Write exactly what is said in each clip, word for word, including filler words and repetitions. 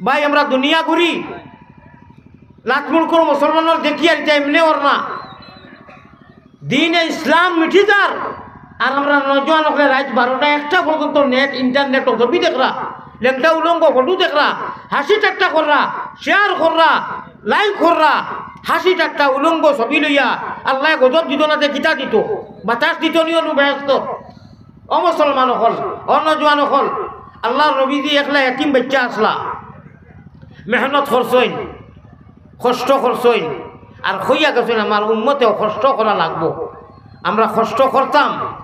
ভাই, আমরা দুনিয়া ঘুরি, লাতমুলকর মুসলমানর দেখি আর ইতা এমনে অর না। দ্বীনে ইসলাম মিটি যার, আর আমরা নওজোয়ান অকলে রাইত বারোটা একটা পর্যন্ত নেট, ইন্টারনেট, ছবি দেখরা, লেংটা উলঙ্গ ফটো দেখরা, হাসি ঠাট্টা কররা, শেয়ার কররা, লাইক কররা, হাসি ঠাট্টা উলঙ্গ ছবি লইয়া। আল্লায় গজব দিত না তে কিতা দিত? বাতাস দিত নি অনু বেহেস্ত? ও মুসলমান অকল, ও নওজোয়ান অকল, আল্লার নবীজি একলা এতিম বাইচ্চা আছলা, মেহনত করছইন, কষ্ট করছইন, আর কইয়া গেছইন, "আমার উম্মতেও কষ্ট করা লাগবো।" আমরা কষ্ট করতাম,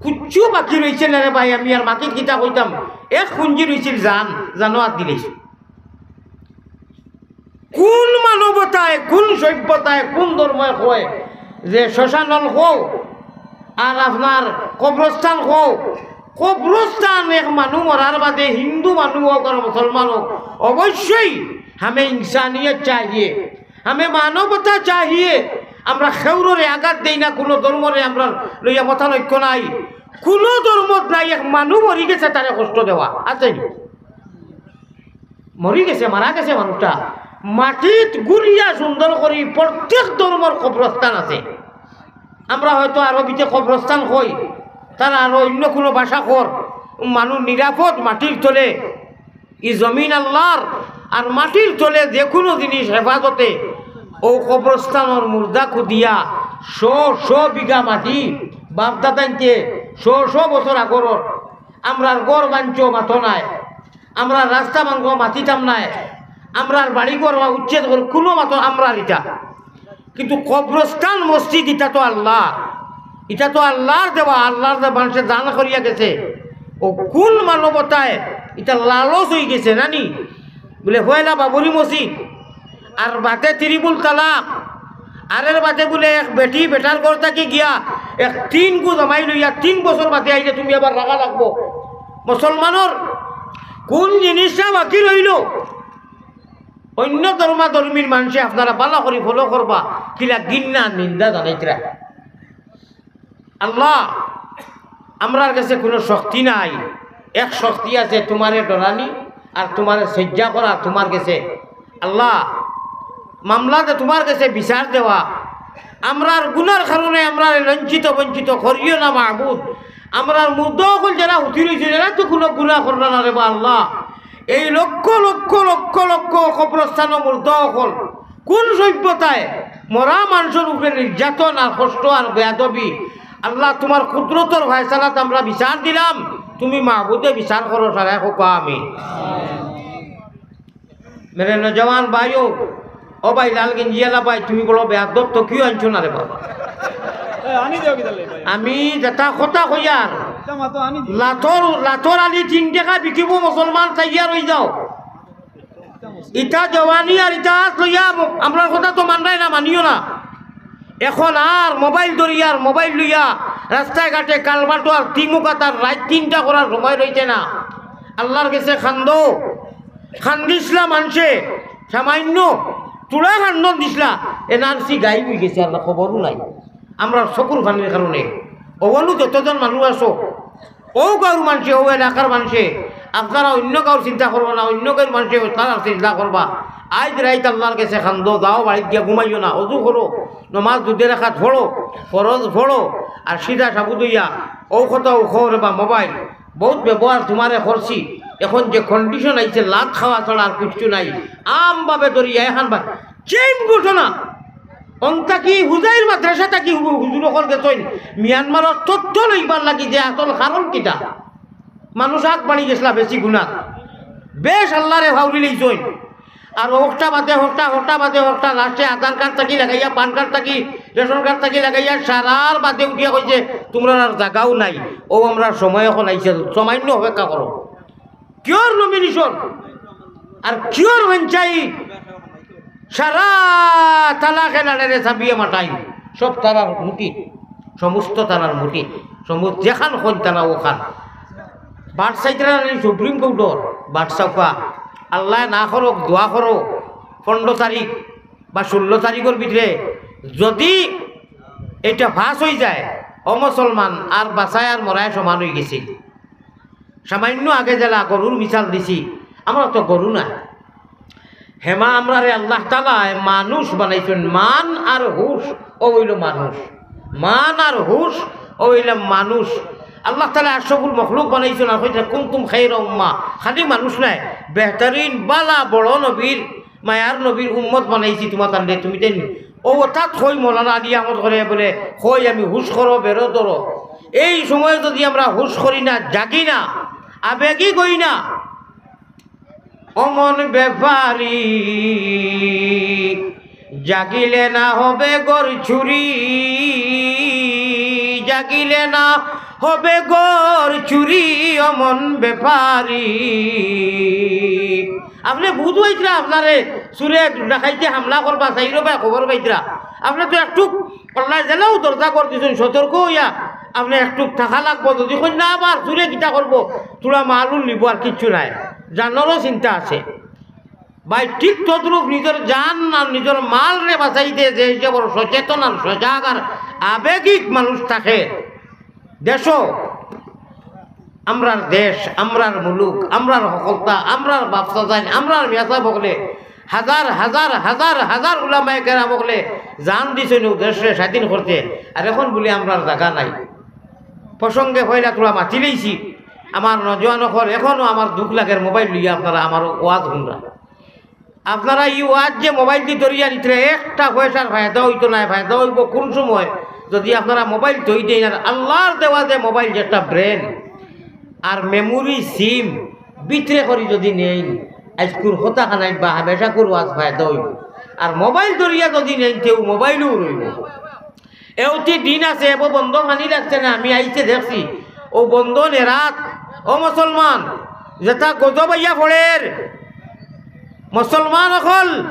কুচ্ছু বাকি রইছে না রে ভাই। আমি আর মাটিত কিতা কইতাম, এক পুঞ্জি রইছিল জান, জানো আর দিলাইছি। কোন মানবতায়, কোন সভ্যতায়, কোন ধর্মে কয় যে শ্মশান অকল কও আর আপনার কবরস্থান কও? কবরস্থান এক মানু মরার বাদে হিন্দু মানু অউক আর মুসলমান অউক, অবশ্যই হামে ইনসানিয়ত চাহিয়ে, হামে মানবতা চাহিয়ে। আমরা কেউররে আঘাত দেই না, কুনু ধর্মরে আমরা লইয়া মতানৈক্য নাই। কুনু ধর্মত নাই এক মানু মরি গেছে তারে কষ্ট দেওয়া, আছে নি? মরি গেছে, মারা গেছে মানুষটা, মাটিত গুড়িয়া সুন্দর করি প্রত্যেক ধর্মর কবরস্থান আছে। আমরা হয়তো আরবিতে কবরস্থান কই, তারা আরো অন্য কুনু ভাষা কর। মানুষ নিরাপদ মাটির তলে, ই জমিন আল্লার, আর মাটির তলে যে কুনু জিনিস হেফাজতে। অউ কবরস্থানর মুর্দা খুদিয়া শ শ বিঘা মাটি, বাপ দাদাইন্তে শ শ বছর আগরর। আমরার ঘর বাঞ্চো মাতো নায়, আমরার রাস্তা ভাঙ্গো মাতিতাম নায়, আমরার বাড়ি ঘর বা উচ্ছেদ কর কুনু মাতো আমরার ইটা। কিন্তু কবরস্থান মসজিদ ইটা তো আল্লার, ইটা তো আল্লার দেওয়া, আল্লার দেওয়া, মানষে দান করিয়া গেছে। অউ কুন মানবতায় ইটা লালচ অইগেছে নানি? বুলে পয়লা বাবরি মসজিদ, আর বাদে ত্রিপুল তালাক, আর এর বাদে বুলে এক বেটি বেটার ঘর থাকি গিয়া এক তিন গু জামাই লইয়া তিন বছর বাদে আইলে তুমি আবার রাখা লাগবো। মুসলমানর কুন জিনিসটা বাকি রইল? অন্য ধর্মাধর্মীর মানষে আপনারা ভালা করি follow করবা, কিলা ঘিন্না নিন্দা জানাইতরা। আল্লাহ, আমরার গেছে কুনু শক্তি নাই, এক শক্তি আছে তুমারে ডরানি আর তুমারে সইজ্জা করা তুমার গেছে। আল্লাহ, মামলা যে তুমার গেছে বিচার দেওয়া, আমরার গুনার কারণে আমরারে লাঞ্ছিত বঞ্চিত করিও না মাবুদ। আমরার মুর্দা অকল যেরা হুতি রইছে, এরা তো কুনু গুনা কররা না রে বা আল্লাহ। এই লক্ষ লক্ষ লক্ষ লক্ষ কবরস্থানো মুর্দা অকল, কুন সভ্যতায় মরা মানষর উপরে নির্যাতন আর কষ্ট আর বেয়াদবি? আল্লাহ, তুমার কুদরতর ফয়সালাত আমরা বিচার দিলাম, তুমি মাবুদে বিচার করো, সারায় কউক্কা আমিন। মেরে নওজোয়ান ভাইও, ও ভাই লাল গেঞ্জিআলা ভাই, তুমি বড় বেয়াদব, তো কিও আনছো না রে বাবা? এ, আনি দেও কিতা লাই ভাই? আমি যেটা কথা কইয়ার, ইটা মাতো আনি দিও। লাতর, লাতর আলি তিন টেকা বিকিবো, মুসলমান তৈয়ার অই যাও। ইটা জওয়ানি আর ইটা আত লইয়া আমরার কথা তো মানরায় না, মানিও না। এখন আর মোবাইল ধরিয়ার মোবাইল লইয়া রাস্তায় ঘাটে কালবাটো আর তিমুকাতার রাইত তিনটা করার সময় রইছে না। আল্লার গেছে কান্দো, কান্দিছলা মানষে, সামাইন্য তুলা কান্দন দিছলা, NRC গাইব অইগেছে, আল্লার খবরও নাই। আমরার চকুর পানির কারণে অউ অনো যতজন মানুষ আছো, অউ গাউর মানষে, অউ এলাকার মানষে, আপনারা অন্য গাউর চিন্তা করবা না, অন্য গাউর মানষে তারার চিন্তা করবা। আইজ রাইত আল্লার গেছে কান্দো, যাও বাড়িত গিয়া ঘুমাইও না, অজু করো, নমাজ দুধে রাখাত পড়ো, ফরজ পড়ো, আর সিধা সাবুদ অইয়া অউ কথা অউ খবরে বা মোবাইল বউত ব্যবহার তুমারে করছি। এখন যে condition আইছে, লাত খাওয়া ছাড়া আর কিচ্ছু নাই। আমভাবে ধরিয়া এখান বা চেইন ঘটনা। অন্তাকি হুজাইর মাদ্রাসা থাকি হু-, হুজুর অকল গেছইন মিয়ানমারর তথ্য লইবার লাগি, যে আসল কারণ কিতা। মানুষ আগ বাড়ি গেছলা বেশি গুনাত, বেশ আল্লারে ফাউরি লইছইন। আর হকটা বাদে হকটা, হকটা বাদে হকটা, লাস্টে আধার কার্ড থাকি লাগাইয়া, পান কার্ড থাকি, রেশন কার্ড থাকি লাগাইয়া, সারার বাদে উঠিয়া কইছে, "তুমরার আর জাগাও নাই, অউ আমরার সময় এখন আইছে, সামাইন্য অপেক্ষা করো।" Cure nomination? আর কিওর পঞ্চায়েত? সারা তালাকে লাড়েরে চাবিয়ে মাটাই, সব তারার মুঠি, সমস্ত তারার মুঠি, সমস্ত যেখান কইন তারা অখান। বাট চাইতরা নি সুপ্রিম কোর্টর, বাট চাউক্কা, আল্লায় না করউক, দোয়া করো, পনরো তারিখ বা ষোল্ল তারিখর ভিতরে যদি ইটা পাস অই যায়, অ মুসলমান আর বাঁচায় আর মরায় সমান অই গেছে। সামাইন্য আগে যেলা গরুর মিছাল দিছি, আমরা তো গরু না, হেমা আমরারে আল্লাহ তাআলায় মানুষ বানাইছইন, মান আর হুশ অউ অইলো মানুষ, মান আর হুশ অউ অইলো মানুষ। আল্লাহ তাআলায় আশরাফুল মখলুক বানাইছইন, আর কইতা, "কুনতুম খায়রা উম্মাহ", খালি মানুষ নায়, বেহতরিন বালা বড় নবীর, মায়ার নবীর উম্মত বানাইছি তুমাতানরে, তুমি তাইন। অউ অর্থাৎ কই মৌলানা আলী আহমদ করে বলে, কই আমি হুশ করো, বেরো ধরো। এই সময় যুদি আমরা হুশ করি না, জাগি না, আবেগিক অই না, ও মন ব্যাপারী, জাগিলে না হবে ঘর চুরি, জাগিলে না হবে ঘর চুরি, ও মন ব্যাপারী। আপনে বুঝ পাইতরা, আপনারে চুরে ডাকাইতে হামলা করবা, চাইরোবায় খবর পাইতরা। আপনে তো একটু আল্লায় যেলাউ দরজা করি দিছইন, সতর্ক অইয়া আপনে একটু থাকা লাগবো। যুদি কইন না, আবার চুরে কিতা করবো, থুড়া মাল-উল নিবো, আর কিচ্ছু নায়, জানরও চিন্তা আছে। ভাই, ঠিক তদ্রূপ নিজর জান আর নিজর মালরে বাঁচাইতে যে হিসাবে বড় সচেতন আর সজাগ আর আবেগিক মানুষ থাকে, দেশো আমরার দেশ, আমরার মুলুক, আমরার হকলতা, আমরার বাফ-দাদাইন, আমরার মিয়াসাব অকলে, হাজার হাজার হাজার হাজার উলামায়ে কেরাম অকলে জান দিছইন অউ দেশরে স্বাধীন করতে। আর এখন বুলে আমরার জাগা নাই। প্রসঙ্গে পয়লা থুড়া মাতিলাইছি, আমার নওজোয়ান অকল, এখনো আমার দুখ লাগের মোবাইল লইয়া আপনারা আমার ওয়াজ হুনরা। আপনারা ই ওয়াজ যে মোবাইলদি ধরিয়া নিতরা, একটা পয়সার ফায়দা অইতো নায়। ফায়দা অইবো কুন সময়? যুদি আপনারা মোবাইল থই দেইন, আর আল্লার দেওয়া যে মোবাইল, যেটা ব্রেন আর মেমোরি সিম ভিতরে করি যুদি নেইন, আইজকুর কথাখানাইত বা হামেশাকুর ওয়াজ ফায়দা অইবো। আর মোবাইল ধরিয়া যুদি নেইন, তেউ মোবাইলউ রইবো। এউতি দিন আছে, এবো বন্দো পানি লাগছে না, আমি আইছে দেখছি, অউ বন্দো নেরাত, ও মুসলমান, যেটা গজব আইয়া পড়ের, মুসলমান অকল,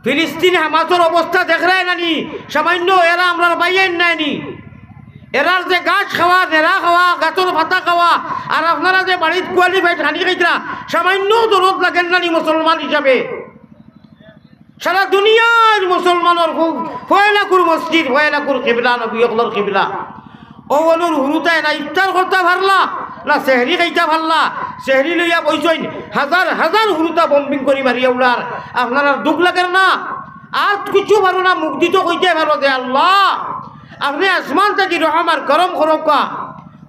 ফিলিস্তিন হামাসর অবস্থা দেখরায় না নি? সামাইন্য এরা আমরার ভাইয়াইন নায় নি? এরার যে ঘাস খাওয়া, নেড়া খাওয়া, গাছর পাতা খাওয়া, আর আপনারা যে বাড়িত qualified পানি খাইতরা, সামাইন্য দরদ লাগের না নি মুসলমান হিসাবে? সারা দুনিয়ার মুসলমানর খুব পয়লাকুর মসজিদ, পয়লাকুর কিবলা, নবী অকলর কিবলা। অউ অনর হুরুতায় না ইফতার করতা পারলা, না সেহরি খাইতা পারলা। সেহরি লইয়া বইছইন, হাজার হাজার হুরুতা bombing করি মারিয়া উড়ার। আপনারার দুখ লাগের না? আর কিচ্ছু পারো না, মুখদি তো কইতায় পারো যে, "আল্লা, আপনে আসমান থাকি রহম আর করম করউক্কা।"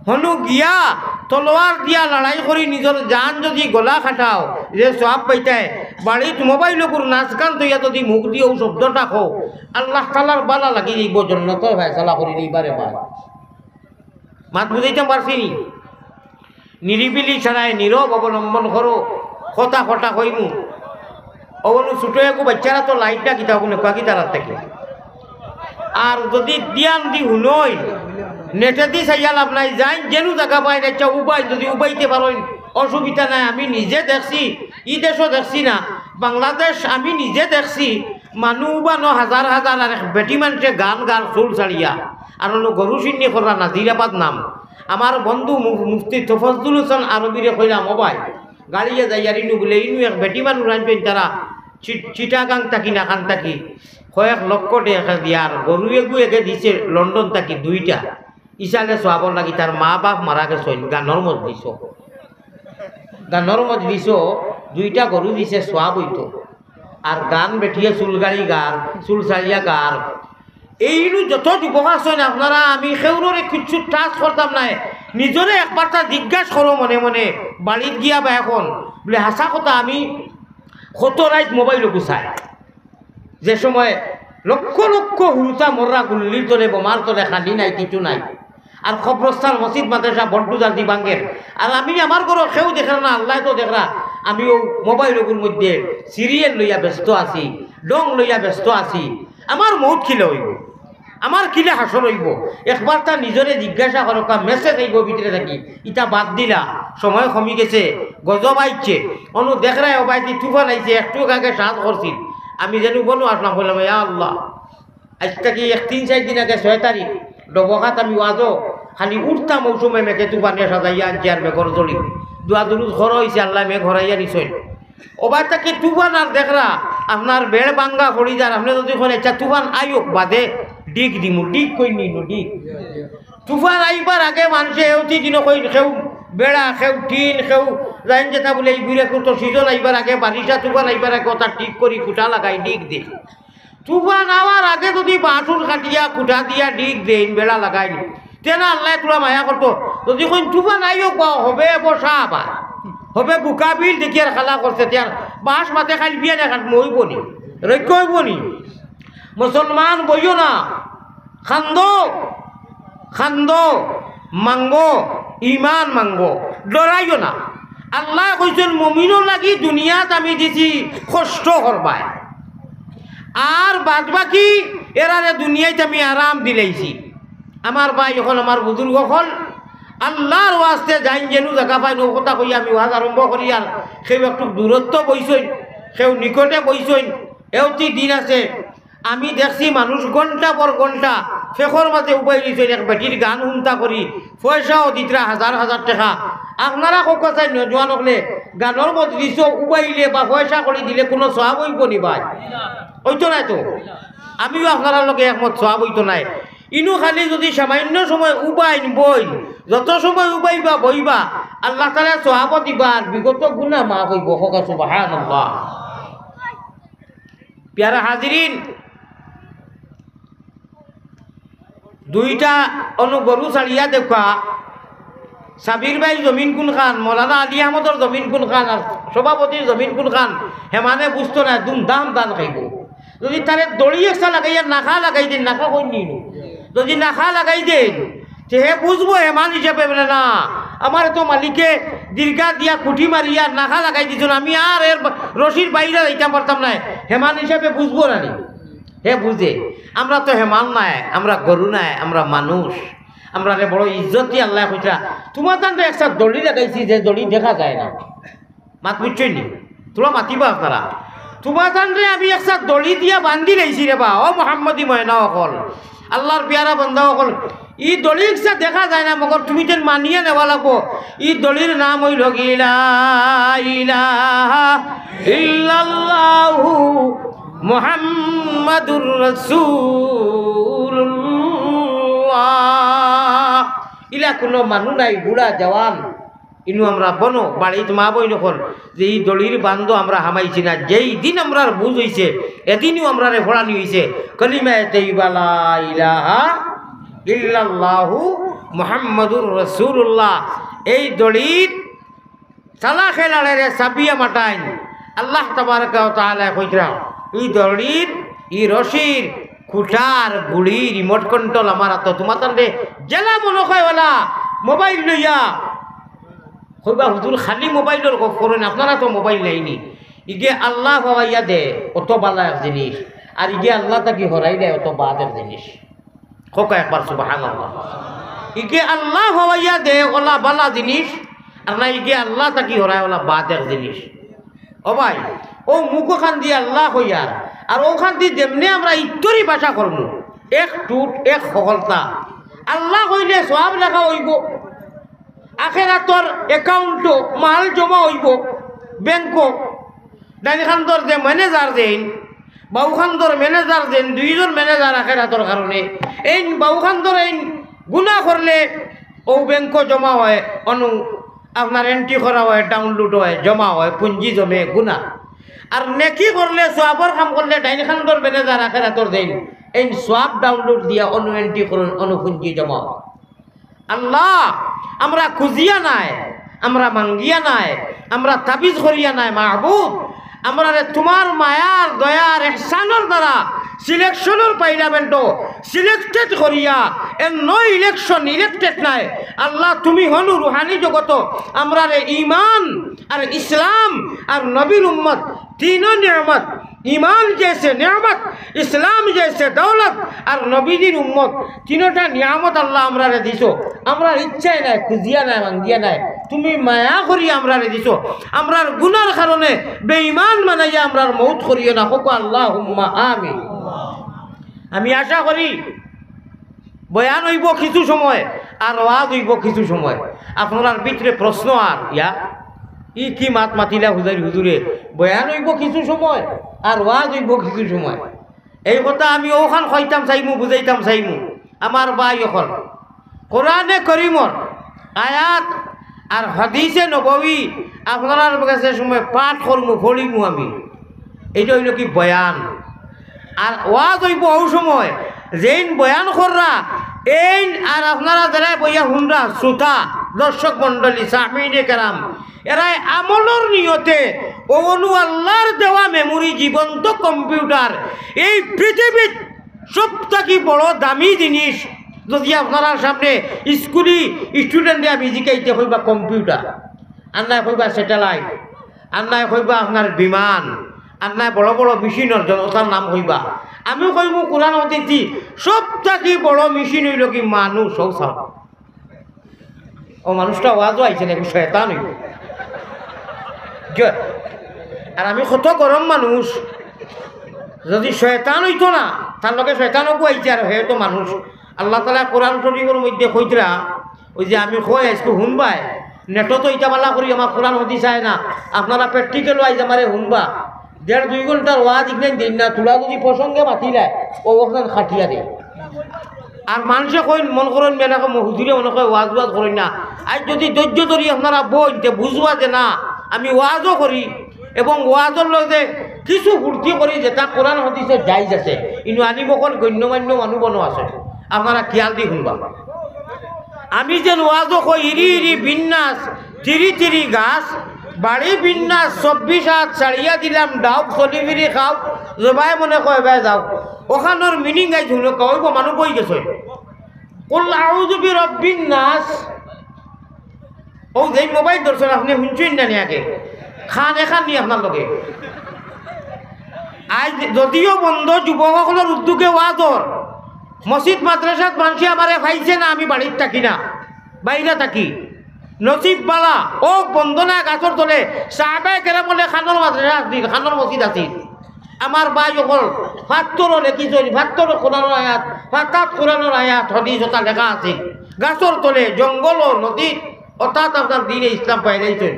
হনু গিয়া তলোয়ার দিয়া লড়াই করি নিজর জান যুদি গলা কাটাও, যে সওয়াব পাইতায়, বাড়িত মোবাইল অগুর নাচ গান থইয়া যুদি মুখদি অউ শব্দটা কও, আল্লাহ তাআলার বালা লাগি যাইবো, জন্নতর ফয়সালা করি দিবারে বা। মাত বুঝাইতাম পারছি নি? নিরিবিলি ছাড়াই নীরব অবলম্বন করো, কথা কথা কইমু। অবনু ছুটো একু বাচ্চারা তো লাইট না কিতা অগুনে পাকি তারার থাকি। আর যুদি ধ্যান দি হুনইন, নেটেদি চাইয়া লাভ নাই, যাইন যেনু জাগা পাইন, আচ্ছা উবাইন, যুদি উবাইতে পারইন, অসুবিধা নাই। আমি নিজে দেখছি, ই দেশো দেখছি না, বাংলাদেশ আমি নিজে দেখছি, মানু উবানো হাজার হাজার, আর এক বেটি মানষে গান গার চুল ছাড়িয়া, আর অনো গরু শিন্নি কররা নাজিরাবাদ নাম। আমার বন্ধু মু-, মুফতি তফাজ্জুল হোসেন আরবিরে কইলাম, "ও ভাই, গাড়িয়ে যাইয়ার ইনু বুলে, ইনু এক বেটি মানুষ আনছইন তারা চি-, চিটাগাং থাকি না কান থাকি, কয়েক লক্ষ টেকা দিয়ার, গরু এগু এগে দিছে লন্ডন থাকি দুইটা, ইসালে সওয়াবর লাগি তার মা বাফ মারা গেছইন গানর মজলিসো, গানর মজলিসো দুইটা গরু দিছে সওয়াব অইতো।" আর গান বেটিয়ে চুল গাড়ি গার, চুল ছাড়িয়া গার। এইনু যত যুবক আছইন আপনারা, আমি কেউররে কিচ্ছু touch করতাম নায়। নিজরে একবারটা জিজ্ঞাস করো মনে মনে, বাড়িত গিয়া বা এখন, বুলে, "হাছা কথা, আমি কত রাইত মোবাইল অগু চাই, যে সময় লক্ষ লক্ষ হুরুতা মররা গুল্লির তলে, বোমার তলে, খানি নাই, কিচ্ছু নাই।" আর কবরস্থান, মসজিদ, মাদ্রাসা, বন্টু জাতি ভাঙ্গের। আর আমি আমার ঘরো কেউ দেখের না, আল্লায় তো দেখরা। আমি অউ মোবাইল অগুর মধ্যে serial লইয়া ব্যস্ত আছি, ঢং লইয়া ব্যস্ত আছি। আমার মউত কিলা অইবো? আমার কিলা হাশর অইবো? একবারটা নিজরে জিজ্ঞাসা করউক্কা, message আইবো ভিতরে থাকি, ইতা বাদ দিলা, সময় কমি গেছে, গজব আইছে, অনো দেখরায় অবায়দি তুফান আইছে, একটু আগে সাজ করছিল, আমি যেনু বনু আসলাম, কইলাম, "ইয়া আল্লাহ।" আইজ থাকি এক তিন চাইর দিন আগে, ছয় তারিখ, ডবকাত আমি ওয়াজো, খালি উঠতা মৌসুমে মেঘে তুফানে সাজাইয়া আনছে আর মেঘর জড়ি। দোয়া দুরুদ করা অইছে, আল্লায় মেঘ হরাইয়া নিছইন। অবায় থাকি তুফান আর দেখরা, আপনার বেড় ভাঙ্গা পড়ি যার, আপনে যুদি কইন, "আচ্ছা, তুফান আইউক বাদে ডিগ দিমু", ডিগ কইন নি, ডিগ। তুফান আইবার আগে মানষে এউতি দিনও কইন, কেউ বেড়া, কেউ টিন, কেউ যাইন যেতা বুলে, ই বুড়া কুতো সিজন আইবার আগে, বারিশা তুফান আইবার আগে ওতা ঠিক করি, খুটা লাগাই, ডিগ দেই। তুফান আওয়ার আগে যুদি বাঁশ উশ কাটিয়া খুটা দিয়া ডিগ দেইন, বেড়া লাগাইন, তে না আল্লায় থুড়া মায়া করতো। যুদি কইন তুফান আইউক বা, হবে বর্ষা আবার, হবে বুকা বিল দেখিয়ার খালা করছে, তে আর বাঁশ মাতে খাইল বিয়া না কাটমু, অইবো নি? রক্ষা অইবো নি? মুসলমান বইও না, কান্দো, কান্দো, মাঙ্গো, ইমান মাঙ্গো, ডরাইও না। আল্লায় কইছইন, মুমিনর লাগি দুনিয়াত আমি দিছি কষ্ট করবায়, আর বাদ বাকি এরারে দুনিয়াত আমি আরাম দিলাইছি। আমার ভাই অকল, আমার বুজুর্গ অকল, আল্লার ওয়াস্তে যাইন যেনু জাগা পাইন, অউ কথা কইয়া আমি ওয়াজ আরম্ভ করি। আর কেউ একটু দূরত্ব বইছইন, কেউ নিকটে বইছইন, এওতি দিন আছে। আমি দেখছি মানুষ ঘন্টা পর ঘন্টা ফেকর মাঝে উবাই দিছইন, এক বেটির গান হুনতা করি, পয়সাও দিতরা হাজার হাজার টেকা। আপনারা কউক্কা চাই নজওয়ান অকলে গানর মজলিসো উবাইলে বা পয়সা করি দিলে কুনু সওয়াব অইবো নি ভাই? অইতো নায় তো। আমিও আপনারার লগে একমত, সওয়াব অইতো নায়। ইনো খালি যুদি সামান্য সময় উবাইন বইন, যত সময় উবাইবা বইবা, আল্লাহ তাআলায় সওয়াবও দিবা আর বিগত গুনা মাফ অইবো। কউক্কা সুবহানাল্লাহ। পিয়ারা হাজিরিন, দুইটা অনো গরু ছাড়িয়া দেউক্কা, সাবির ভাইর জমিন কুনখান, মৌলানা আলী আহমদর জমিন কুনখান, আর সভাপতির জমিন কুনখান, হেমানে বুঝতো নায়, দুমদাম ধান খাইবো। যুদি তারে দড়ি একটা লাগাইয়া নাখা লাগাই দেইন, নাখা কইন নি নু? যুদি নাখা লাগাই দেইন, তে হে বুঝবো হেমান হিসাবে, বুলে, না, আমারে তো মালিকে দীর্ঘা দিয়া খুঁটি মারিয়া নাখা লাগাই দিছইন, আমি আর এর বা-, রশির বাইরে যাইতাম পারতাম নায়, হেমান হিসাবে বুঝবো না নি? হে বুঝে। আমরা তো হেমান নায়, আমরা গরু নায়, আমরা মানুষ। আমরারে বড় ইজ্জত দি আল্লায় কইতরা, তুমাতানরে একটা দড়ি লাগাইছি যে দড়ি দেখা যায় না। মাত বুঝছইন নি? থুড়া মাতিবা আপনারা। তুমাতানরে আমি একটা দড়ি দিয়া বান্ধিলাইছি রে বা, ও মোহাম্মদী ময়না অকল, আল্লার পিয়ারা বান্দা অকল, ই দড়ি একটা দেখা যায় না, মগর তুমি যেন মানিয়া নেওয়া লাগবো। ই দড়ির নাম অইলো গি লা ইলাহা ইল্লাল্লাহু মুহাম্মাদুর রাসূলুল্লাহ। ইলা কুনু মানু নাই, বুড়া জওয়ান, ইনু আমরা বনো বাড়িত মা বইন অকল, যে ই দড়ির বান্দো আমরা হামাইছি না, যেই দিন আমরার বুঝ অইছে, এদিনউ আমরারে ফড়ানি অইছে কলিমায়ে তৈয়বা লা ইলাহা ইল্লাল্লাহু মুহাম্মাদুর রাসূলুল্লাহ। এই দড়ির চালা খেলাড়েরে সাবিয়া মাটাইন। আল্লাহ তাবারাকা ওয়া তাআলায় কইতরা, ই দড়ির, ই রশির, খুঁটার, গুড়ি, remote control আমার আতো। তুমাতানরে যেলা মনো কয় ওলা মোবাইল লইয়া কইবা, হুজুর খালি মোবাইলর গপ করইন, আপনার আতো মোবাইল নাইনি। ইগে আল্লাহ পাওয়াইয়া দে, অত বালা এক জিনিস, আর ইগে আল্লাহ থাকি হরাইলে অত বাদ এক জিনিস। কউক্কা একবার সুবহানাল্লাহ। ইগে আল্লাহ পাওয়াইয়া দে, ওলা বালা জিনিস, আর না ইগে আল্লাহ থাকি হরায়, ওলা বাদ এক জিনিস। ও ভাই, অউ মুখখান দি আল্লাহ কইয়ার, আর অউখান দি যেমনে আমরা ইত্তরি ভাষা করমু, এক টুট এক হকলতা। আল্লাহ কইলে সওয়াব লেখা অইবো, আখেরাতর account-ও মাল জমা অইবো, bank-ও। ডাইন কান্দর যে manager যেইন, বাউ কান্দর manager যেইন, দুইজন manager আখেরাতর কারণে। এইন বাউ কান্দর এইন গুনা করলে অউ bank-ও জমা অয়, অনো আপনার entry করা অয়, download অয়, জমা অয়, পুঞ্জি জমে গুনা। আর নেকি করলে, সওয়াবর কাম করলে ডাইন কান্দর manager আখেরাতর যেইন, এইন সওয়াব download দিয়া অনো entry করইন, অনো পুঞ্জি জমা অয়। আল্লাহ, আমরা খুজিয়া নায়, আমরা মাঙ্গিয়া নায়, আমরা তাবিজ করিয়া নায়, মাবুদ। আমরারে তুমার মায়ার, দয়ার, এহসানর দ্বারা selection-র parliament-ও selected করিয়া, এমনে election, elected নায়। আল্লাহ, তুমি হনু রুহানি জগতো আমরারে ইমান আর ইসলাম আর নবীর উম্মত, তিনো নিয়ামত, ইমান জেসে নিয়ামত, ইসলাম জেসে দৌলত, আর নবীজির উম্মত, তিনোটা নিয়ামত আল্লাহ আমরারে দিছো। আমরার ইচ্ছায় নায়, খুজিয়া নায়, মাঙ্গিয়া নায়, তুমি মায়া করি আমরারে দিছো। আমরার গুনার কারণে বেঈমান বানাইয়া আমরার মউত করিও না। কউক্কা আল্লাহুম্মা আমিন। আমি আশা করি বয়ান অইবো কিছু সময়, আর ওয়াজ অইবো কিছু সময়। আপনারার ভিতরে প্রশ্ন আর ইয়া, ই কি মাত মাতিলা হুজুর, হুজুরে? বয়ান অইবো কিছু সময়, আর ওয়াজ অইবো কিছু সময়। এই কথা আমি অখান কইতাম চাইমু, বুঝাইতাম চাইমু। আমার ভাই অকল, কোরআনে করিমর আয়াত আর হাদিসে নববী আপনারার কাছে সময় পাঠ করমু, পড়িমু আমি। এইটা অইলো কি বয়ান। আর ওয়াজ অইবো অউ সময়, যেইন বয়ান কররা, এইন আর আপনারা যারা বইয়া হুনরা, শ্রোতা, দর্শক মণ্ডলী, সামিইনে কেরাম, এরায় আমলর নিয়তে অউ অনু আল্লার দেওয়া মেমোরি, জীবন্ত কম্পিউটার, এই পৃথিবীত সব থাকি বড় দামি জিনিস। যদি আপনারার সামনে স্কুলি স্টুডেন্টরে আমি জিকাইতে কইবা কম্পিউটার, আর নায় কইবা স্যাটেলাইট, আর নায় কইবা আপনার বিমান, আর নায় বড় বড় মেশিনর জন-, ওটার নাম কইবা। আমি কইমু কোরআন হাদিস দি, সব থাকি বড় মেশিন অইলো কি মানুষ, অউ চাও। অউ মানুষটা ওয়াজও আইছে না, শয়তান অইবো। যে, আর আমি কত গরম মানুষ, যদি শয়তান অইতো না, তার লগে শয়তান অগু আইছে আর হে তো মানুষ। আল্লাহ তাআলা কোরআন শরীফর মধ্যে কইতরা, ওই যে আমি কই আইজকু হুনবায়, নেটো তো ইটা বালা করি আমার কোরআন হাদিস আয় না, আপনারা প্র্যাকটিক্যালও আইজ আমারে হুনবা। দেড় দুই ঘন্টার ওয়াজ ইখান দিন না, থুড়া যদি প্রসঙ্গে মাতিলায়, অউ অখান খাটিয়া দেয়। আর মানষে কইন, মনো করইন, মেলাকে হুজুরে মনো কয় ওয়াজ ওয়াজ করইন না। আইজ যদি ধৈর্য ধরি আপনারা বইন, তে বুঝবা যে না, আমি ওয়াজও করি এবং ওয়াজর লগে কিছু ফুর্তি করি, যেটা কোরআন হাদিসে জায়েজ আছে। ইনো আলিম অকল গণ্যমান্য মানুষ বনো আছে, আপনারা খিয়াল দি হুনবা। আমি যেন ওয়াজও কই, ইরি ইরি বিন্যাস, তিরি তিরি গাছ, বাড়ি বিন্যাস, চব্বিশ হাত ছাড়িয়া দিলাম ডাউক, চলি ফিরি খাও, জবাই মনে কয় বায় যাও। ওখানোর মিনিং আইজ হুনো, কইবো মানুষ বই গেছে। কুল আউযু বিরাব্বিন নাস। অউ যেই মোবাইল ধরছইন আপনে হুনছইন না নি আগে? খান এখান নি আপনার লগে। আইজ যদিও বন্ধ, যুবক অকলর উদ্যোগে ওয়াজর, মসজিদ মাদ্রাসাত মানষে আমারে পাইছে না, আমি বাড়িত থাকি না, বাইরে থাকি। নসিব বালা, অউ বন্দনা গাছর তলে, সাহাবায়ে কেরাম অকলে খানোর মাদ্রাসা আছিল, খানোর মসজিদ আছিল। আমার ভাই অকল, ফাত্তরও লেখিছইন, ফাত্তরও কোরআনর আয়াত, ফাতাত কোরআনর আয়াত, হাদিস ওটা লেখা আছে। গাছর তলে, জঙ্গল ও নদীত, অর্থাৎ আপনার দ্বীনে ইসলাম পাইলাইছইন।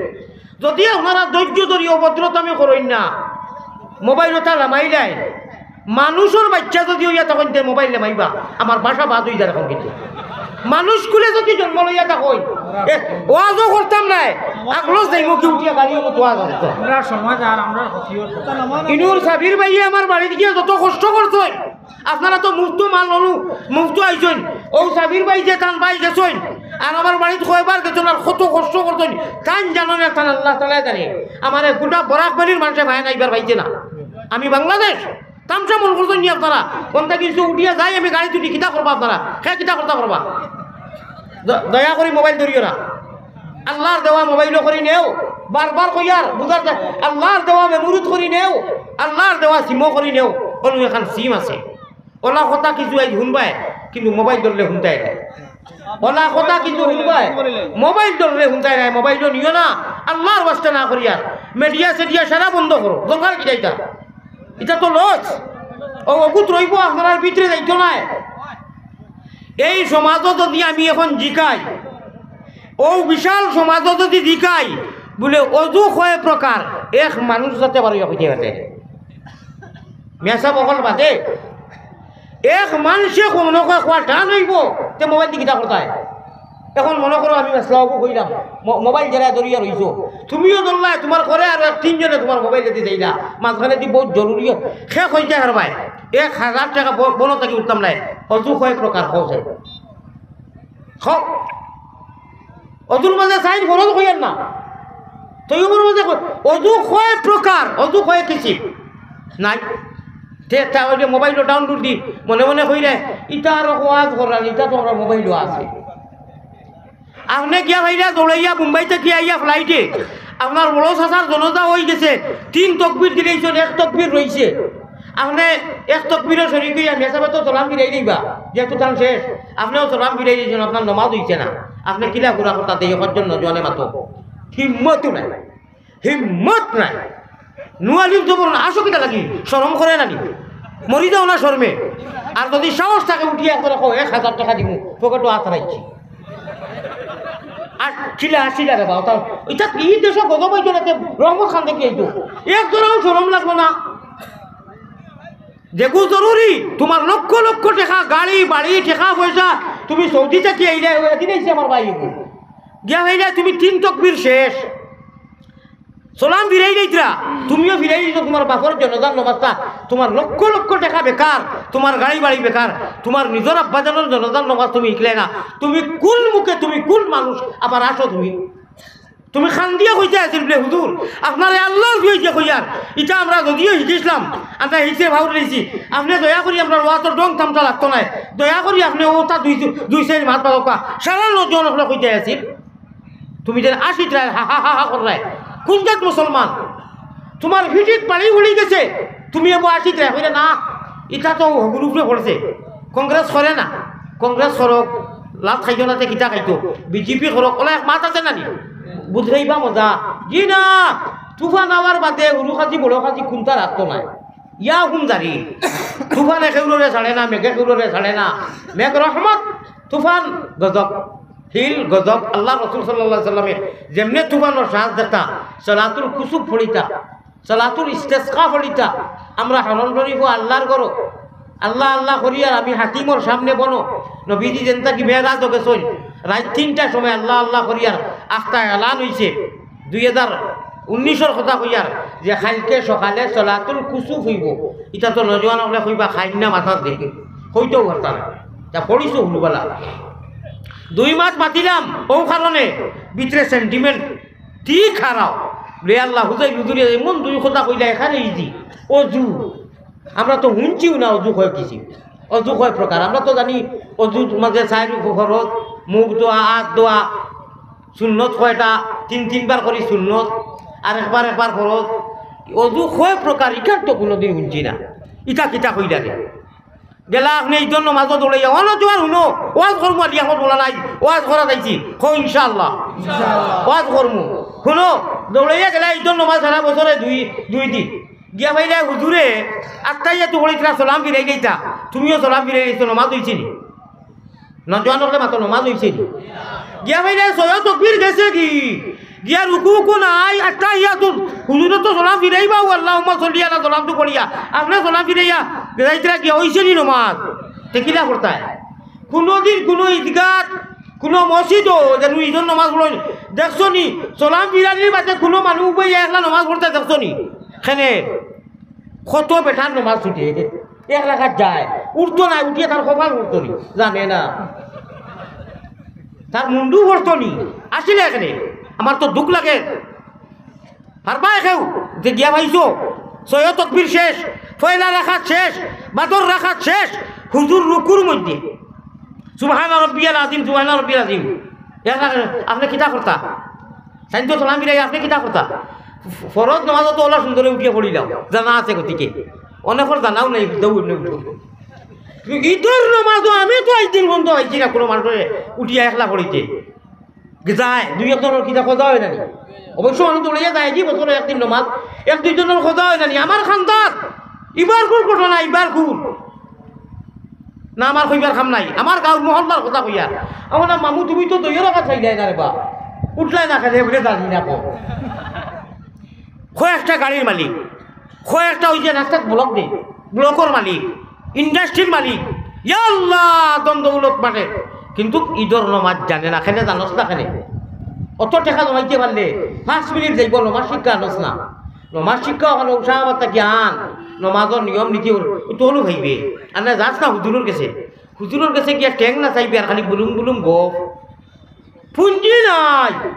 যদি আপনারা ধৈর্য ধরি অভদ্রতামি করইন না, মোবাইল ওটা লামাইলাইন, মানুষর বাইচ্চা যদি অইয়া তখন তে মোবাইল লামাইবা, আমার ভাষা বাদ অই যার এখন কিন্তু। মানুষ কুলে যদি জন্ম লইয়া থাকইন, এ, ওয়াজও করতাম নায়, আগলো যাইমু কি উঠিয়া গাড়ি মতো ওয়াজ করতো। আমরা সমাজ আর আমরা ক্ষতি হতো। ইনুর সাবির ভাইয়ে আমার বাড়িত গিয়া যত কষ্ট করছইন, আপনারা তো মুফত মাল অনু, মুফত আইছইন। অউ সাবির ভাই যে তান ভাই গেছইন, আর আমার বাড়িত কয়বার গেছইন, আর কত কষ্ট করছইন, তাইন জানইন না, তান আল্লাহ তাআলায় জানে। আমারে গুটা বরাক ভ্যালির মানষে ভাই নাইবার পাইছে না। আমি বাংলাদেশ, তামশা মনো করছইন নি আপনারা? কোনটা কিছু উঠিয়া যাই আমি গাড়িত উঠি, কিতা করবা আপনারা? কে কিতা করতা করবা? দ-, দয়া করি মোবাইল ধরিও না। আল্লার দেওয়া মোবাইলও করি নেও, বারবার কইয়ার বুঝার যায়, আল্লার দেওয়া মেমোরিত করি নেও, আল্লার দেওয়া সিমও করি নেও। অনু এখান সিম আছে, ওলা কথা কিছু আইজ হুনবায়, কিন্তু মোবাইল ধরলে হুনতায় নায়। ওলা কথা কিছু হুনবায়, মোবাইল ধরলে হুনতায় নায়। মোবাইলও নিও না, আল্লার ওয়াস্তে না করিয়ার। মিডিয়া সেডিয়া সারা বন্ধ করো, দরকার কিতা ইটা? ইটা তো লস। অউ অগুত রইবো, আপনারার ভিতরে যাইতো নায়। এই সমাজও যদি আমি এখন জিকাই, অউ বিশাল সমাজও যদি জিকাই, বুলে অজু কয় প্রকার, এক মানুষ যাতে পারে কইতে পারে। মেসাব অকল বাদে, এক মানষে মনো কয় খোয়া টান অইবো, তে মোবাইল দি কিতা করতায়? এখন মনো করো আমি মেসলা অগু কইলাম, মো-, মোবাইল যেরা ধরিয়া রইছো, তুমিও ধরলায়, তুমার ঘরে আরো এক তিনজনে তুমার মোবাইল দি যাইলা, মাঝখানে দি বউত জরুরি, কে কইতে পারবায়, এক হাজার টেকা ব-, বনো থাকি উঠতাম নায়, অজু কয় প্রকার কও চাই। কও। অজুর মাঝে চাইন ফরজ কইয়ার না। তৈয়বর মাঝে কই, অজু কয় প্রকার, অজু কয় কিসিম। নাই। তে তা অইলে মোবাইলও ডাউনলোড দি, মনে মনে কইরে, ইটা আরো ওয়াজ করার, ইটা তো আমার মোবাইলও আছে। আপনে গিয়া ভাইরা দৌড়াইয়া মুম্বাই থাকি আইয়া ফ্লাইটে, আপনার বড় চাচার জনাজা অই গেছে, তিন তকবির দিলাইছইন, এক তকবির রইছে। আপনে এক তকবিরও শরিক অইয়া মেসাবে তো সালাম ফিরাই দিবা, যেহেতু তান শেষ, আপনেও সালাম ফিরাই দিছইন, আপনার নমাজ অইছে না। আপনে কিলা গুনা করতা দেই, অখান নওজোয়ানে মাতো। হিম্মতও নাই, হিম্মত নাই। নুয়ালিম তো বড় না, আসো কিতা লাগি? শরম করে না নি? মরি যাও না শরমে। আর যদি সাহস থাকে উঠিয়া একজনে কও, "এক হাজার টেকা দিমু, পকেটো আত রাখছি।" আর চিলা, চিলা রে বাবা, তাও ইটা কি দেশো গজব অইতো না, তে রহমত খান দেখি আইতো। এক জনাও শরম লাগবো না? যেগু জরুরি, তুমার লক্ষ লক্ষ টেকা, গাড়ি, বাড়ি, টেকা, পয়সা, তুমি সৌদি থাকি আইলে, অউ এদিন আইছে আমার ভাই এগু। গিয়া ভাইলা তুমি তিন তকবির শেষ, সালাম ফিরাই দিতরা, তুমিও ফিরাই দিছো তুমার বাপর জানাজার নমাজটা, তুমার লক্ষ লক্ষ টেকা বেকার, তুমার গাড়ি বাড়ি বেকার, তুমার নিজর আব্বাজানর জানাজার নমাজ তুমি হিকলায় না। তুমি কুন মুখে, তুমি কুন মানুষ, আবার আসো তুমি? তুমি কান্দিয়া কইতায় আছিল বুলে, "হুজুর, আপনারে আল্লার দুয়াই দিয়া কইয়ার, ইটা আমরা যদিও হিকিছলাম, আমরা হিকছে ভাউর লইছি, আপনে দয়া করি আমরার ওয়াজর ঢং তামশা লাগতো নায়, দয়া করি আপনে অতা দুই, দুই চাইর মাত বারউক্কা।" সারা নওজোয়ান অকলে কইতায় আছিল। তুমি যেন আশিত রায় হা হা হা হা কররায়। কুন জাত মুসলমান? তুমার ফিঠিত পানি পড়ি গেছে, তুমি এবো আশিত রায় কইরায় না। ইটা তো হগুর উপরে পড়ছে। কংগ্রেস করে না, কংগ্রেস করউক, লাত খাইতো না তে কিতা খাইতো, বিজেপি করউক, অলা এক মাত আছে না নি? বুঝরায়বা মজা? জি না। তুফান আওয়ার বাদে হুরু কাজি, বড় কাজি কুনটার আতো নাই। ইয়া হুম জারি। তুফানে কেউররে ছাড়ে না, মেঘে কেউররে ছাড়ে না। মেঘ রহমত, তুফান গজব। হিল গজব। আল্লার রসুল সাল্লাল্লাহু আলাইহি ওয়াসাল্লামে যেমনে তুফানর সাজ দেখতা, সালাতুল কুসুফ পড়িতা, সালাতুল ইস্তেসকা পড়িতা। আমরা হারম শরীফো আল্লার ঘরো আল্লা আল্লা করিয়ার আমি হাতিমর সামনে বনো। নবীজি যেন থাকি মেরাজো গেছইন, রাইত তিনটার সময় আল্লা আল্লা করিয়ার আখতা এলান অইছে। দুই হাজার উনিশর কথা কইয়ার যে কাইলকে সকালে সালাতুল কুসুফ অইবো। ইটা তো নওজোয়ান অকলে কইবা খাইন না মাথাত দেখে, কইতেও পারতা না। তা পড়িছো হুরুবালা। দুই মাত মাতিলাম অউ কারণে ভিতরে sentiment ঠিক হারাও। রে আল্লা, হুজাই হুজুরে এমন দুই কথা কইলা, এখানে ইজি। অজু, আমরা তো হুনছিও না অজু কয় কিছু। অজু কয় প্রকার, আমরা তো জানি অজুর মাঝে চাইর ফরজ, মুখ ধোয়া, আত ধোয়া, সুন্নত কয়টা, তিন তিনবার করি সুন্নত, আর একবার একবার ফরজ। অজু কয় প্রকার, ইখান তো কুনুদিন হুনছি না। ইটা কিতা কইলা রে? গেলা আপনে ইদর নমাজো দৌড়াইয়া, অনো জোয়ান হুনো, ওয়াজ করমু আর ইয়াকত বলা নাই, ওয়াজ করা যাইছি, কও ইনশাআল্লাহ। ওয়াজ করমু। হুনো, দৌড়াইয়া গেলা ইদর নমাজ সারা বছরে দুই, দুই দিন। গিয়া পাইলে হুজুরে আত্তাহিয়াতু পড়িতরা, সালাম ফিরাই দিতা, তুমিও সালাম ফিরাই দিছো, নমাজ অইছে নি? নওজোয়ান অকলে মাতো, নমাজ অইছে নি? গিয়া পাইলে ছয় তকবির গেছে কি? গিয়া রুকু উকু নাই, আত্তাহিয়াতুত হুজুরে তো সালাম ফিরাইবা, ও আল্লাহুম্মা সাল্লি আলা সালাম তো পড়িয়া, আপনে সালাম ফিরাইয়া যাইতরা গিয়া অইছে নি নমাজ? তে কিলা করতায়? কুনুদিন কুনু ইদগাত, কুনু মসজিদো যেন ইদর নমাজ পড়ইন দেখছো নি? সালাম ফিরানির বাদে কুনু মানুষ বইয়া একলা নমাজ পড়তা দেখছো নি? কেনে? কত বেটার নমাজ ছুটে, এক রাকাত যায়, উঠতো না, উঠিয়া তার কপাল পড়তো নি, জানে না, তার মুন্ডু পড়তো নি। আসিলে এখানে আমার তো দুখ লাগে। পারবা কেউ যে গিয়া পাইছো, ছয় তকবির শেষ, পয়লা রাকাত শেষ, বাদর রাকাত শেষ, হুজুর রুকুর মধ্যে, সুবহানা রব্বিয়াল আযীম, সুবহানা রব্বিয়াল আযীম। এর আগে আপনে কিতা করতা? সাইন তো সালাম ফিরাই, আপনে কিতা করতা? ফরজ নমাজো তো অলা সুন্দরে উঠিয়া পড়িলাও, জানা আছে গতিকে। অনেকর জানাও নাই, দৌড় নেই উঠবো। ইদর নমাজো আমি তো একদিন বন্ধ অইছি না কুনু মানুষরে উঠিয়া একলা পড়িতে। যায়, দুই একজনর কিতা খোঁজা অয় না নি? অবশ্য মানুষ দৌড়াইয়া যায় কি বছরে একদিন নমাজ, এক দুইজনর খোঁজা অয় না নি? আমার খান্দাত ইবার কুন ঘটনা, ইবার কুন না, আমার কইবার কাম নাই, আমার গাঁওর মহল্লার কথা কইয়ার। আমার না মামু, তুমি তো দুই রাকাত চাইলায় না রে বা, উঠলায় না কেনে বুলে জানি না কও। কয় একটা গাড়ির মালিক, কয় একটা ওই যে রাস্তাত ব্লক দেয়, ব্লকর মালিক, ইন্ডাস্ট্রির মালিক, ইয়া আল্লাহ, ধন দৌলত বাটে, কিন্তু ইদর নমাজ জানে না। কেনে জানোস না কেনে? অত টেকা জমাইতে পারলে পাঁচ মিনিট যাইবো, নমাজ শিক্ষা আনোস না। নমাজ শিক্ষা অখান উৎসাহ থাকি আন, নমাজর নিয়ম নীতি অর-, অউ তো অলো ভাইবে। আর না যাস না হুজুরর গেছে, হুজুরর গেছে গিয়া ঠেং না চাইবে আর খালি বুলুম বুলুম গপ। পুঞ্জি নাই।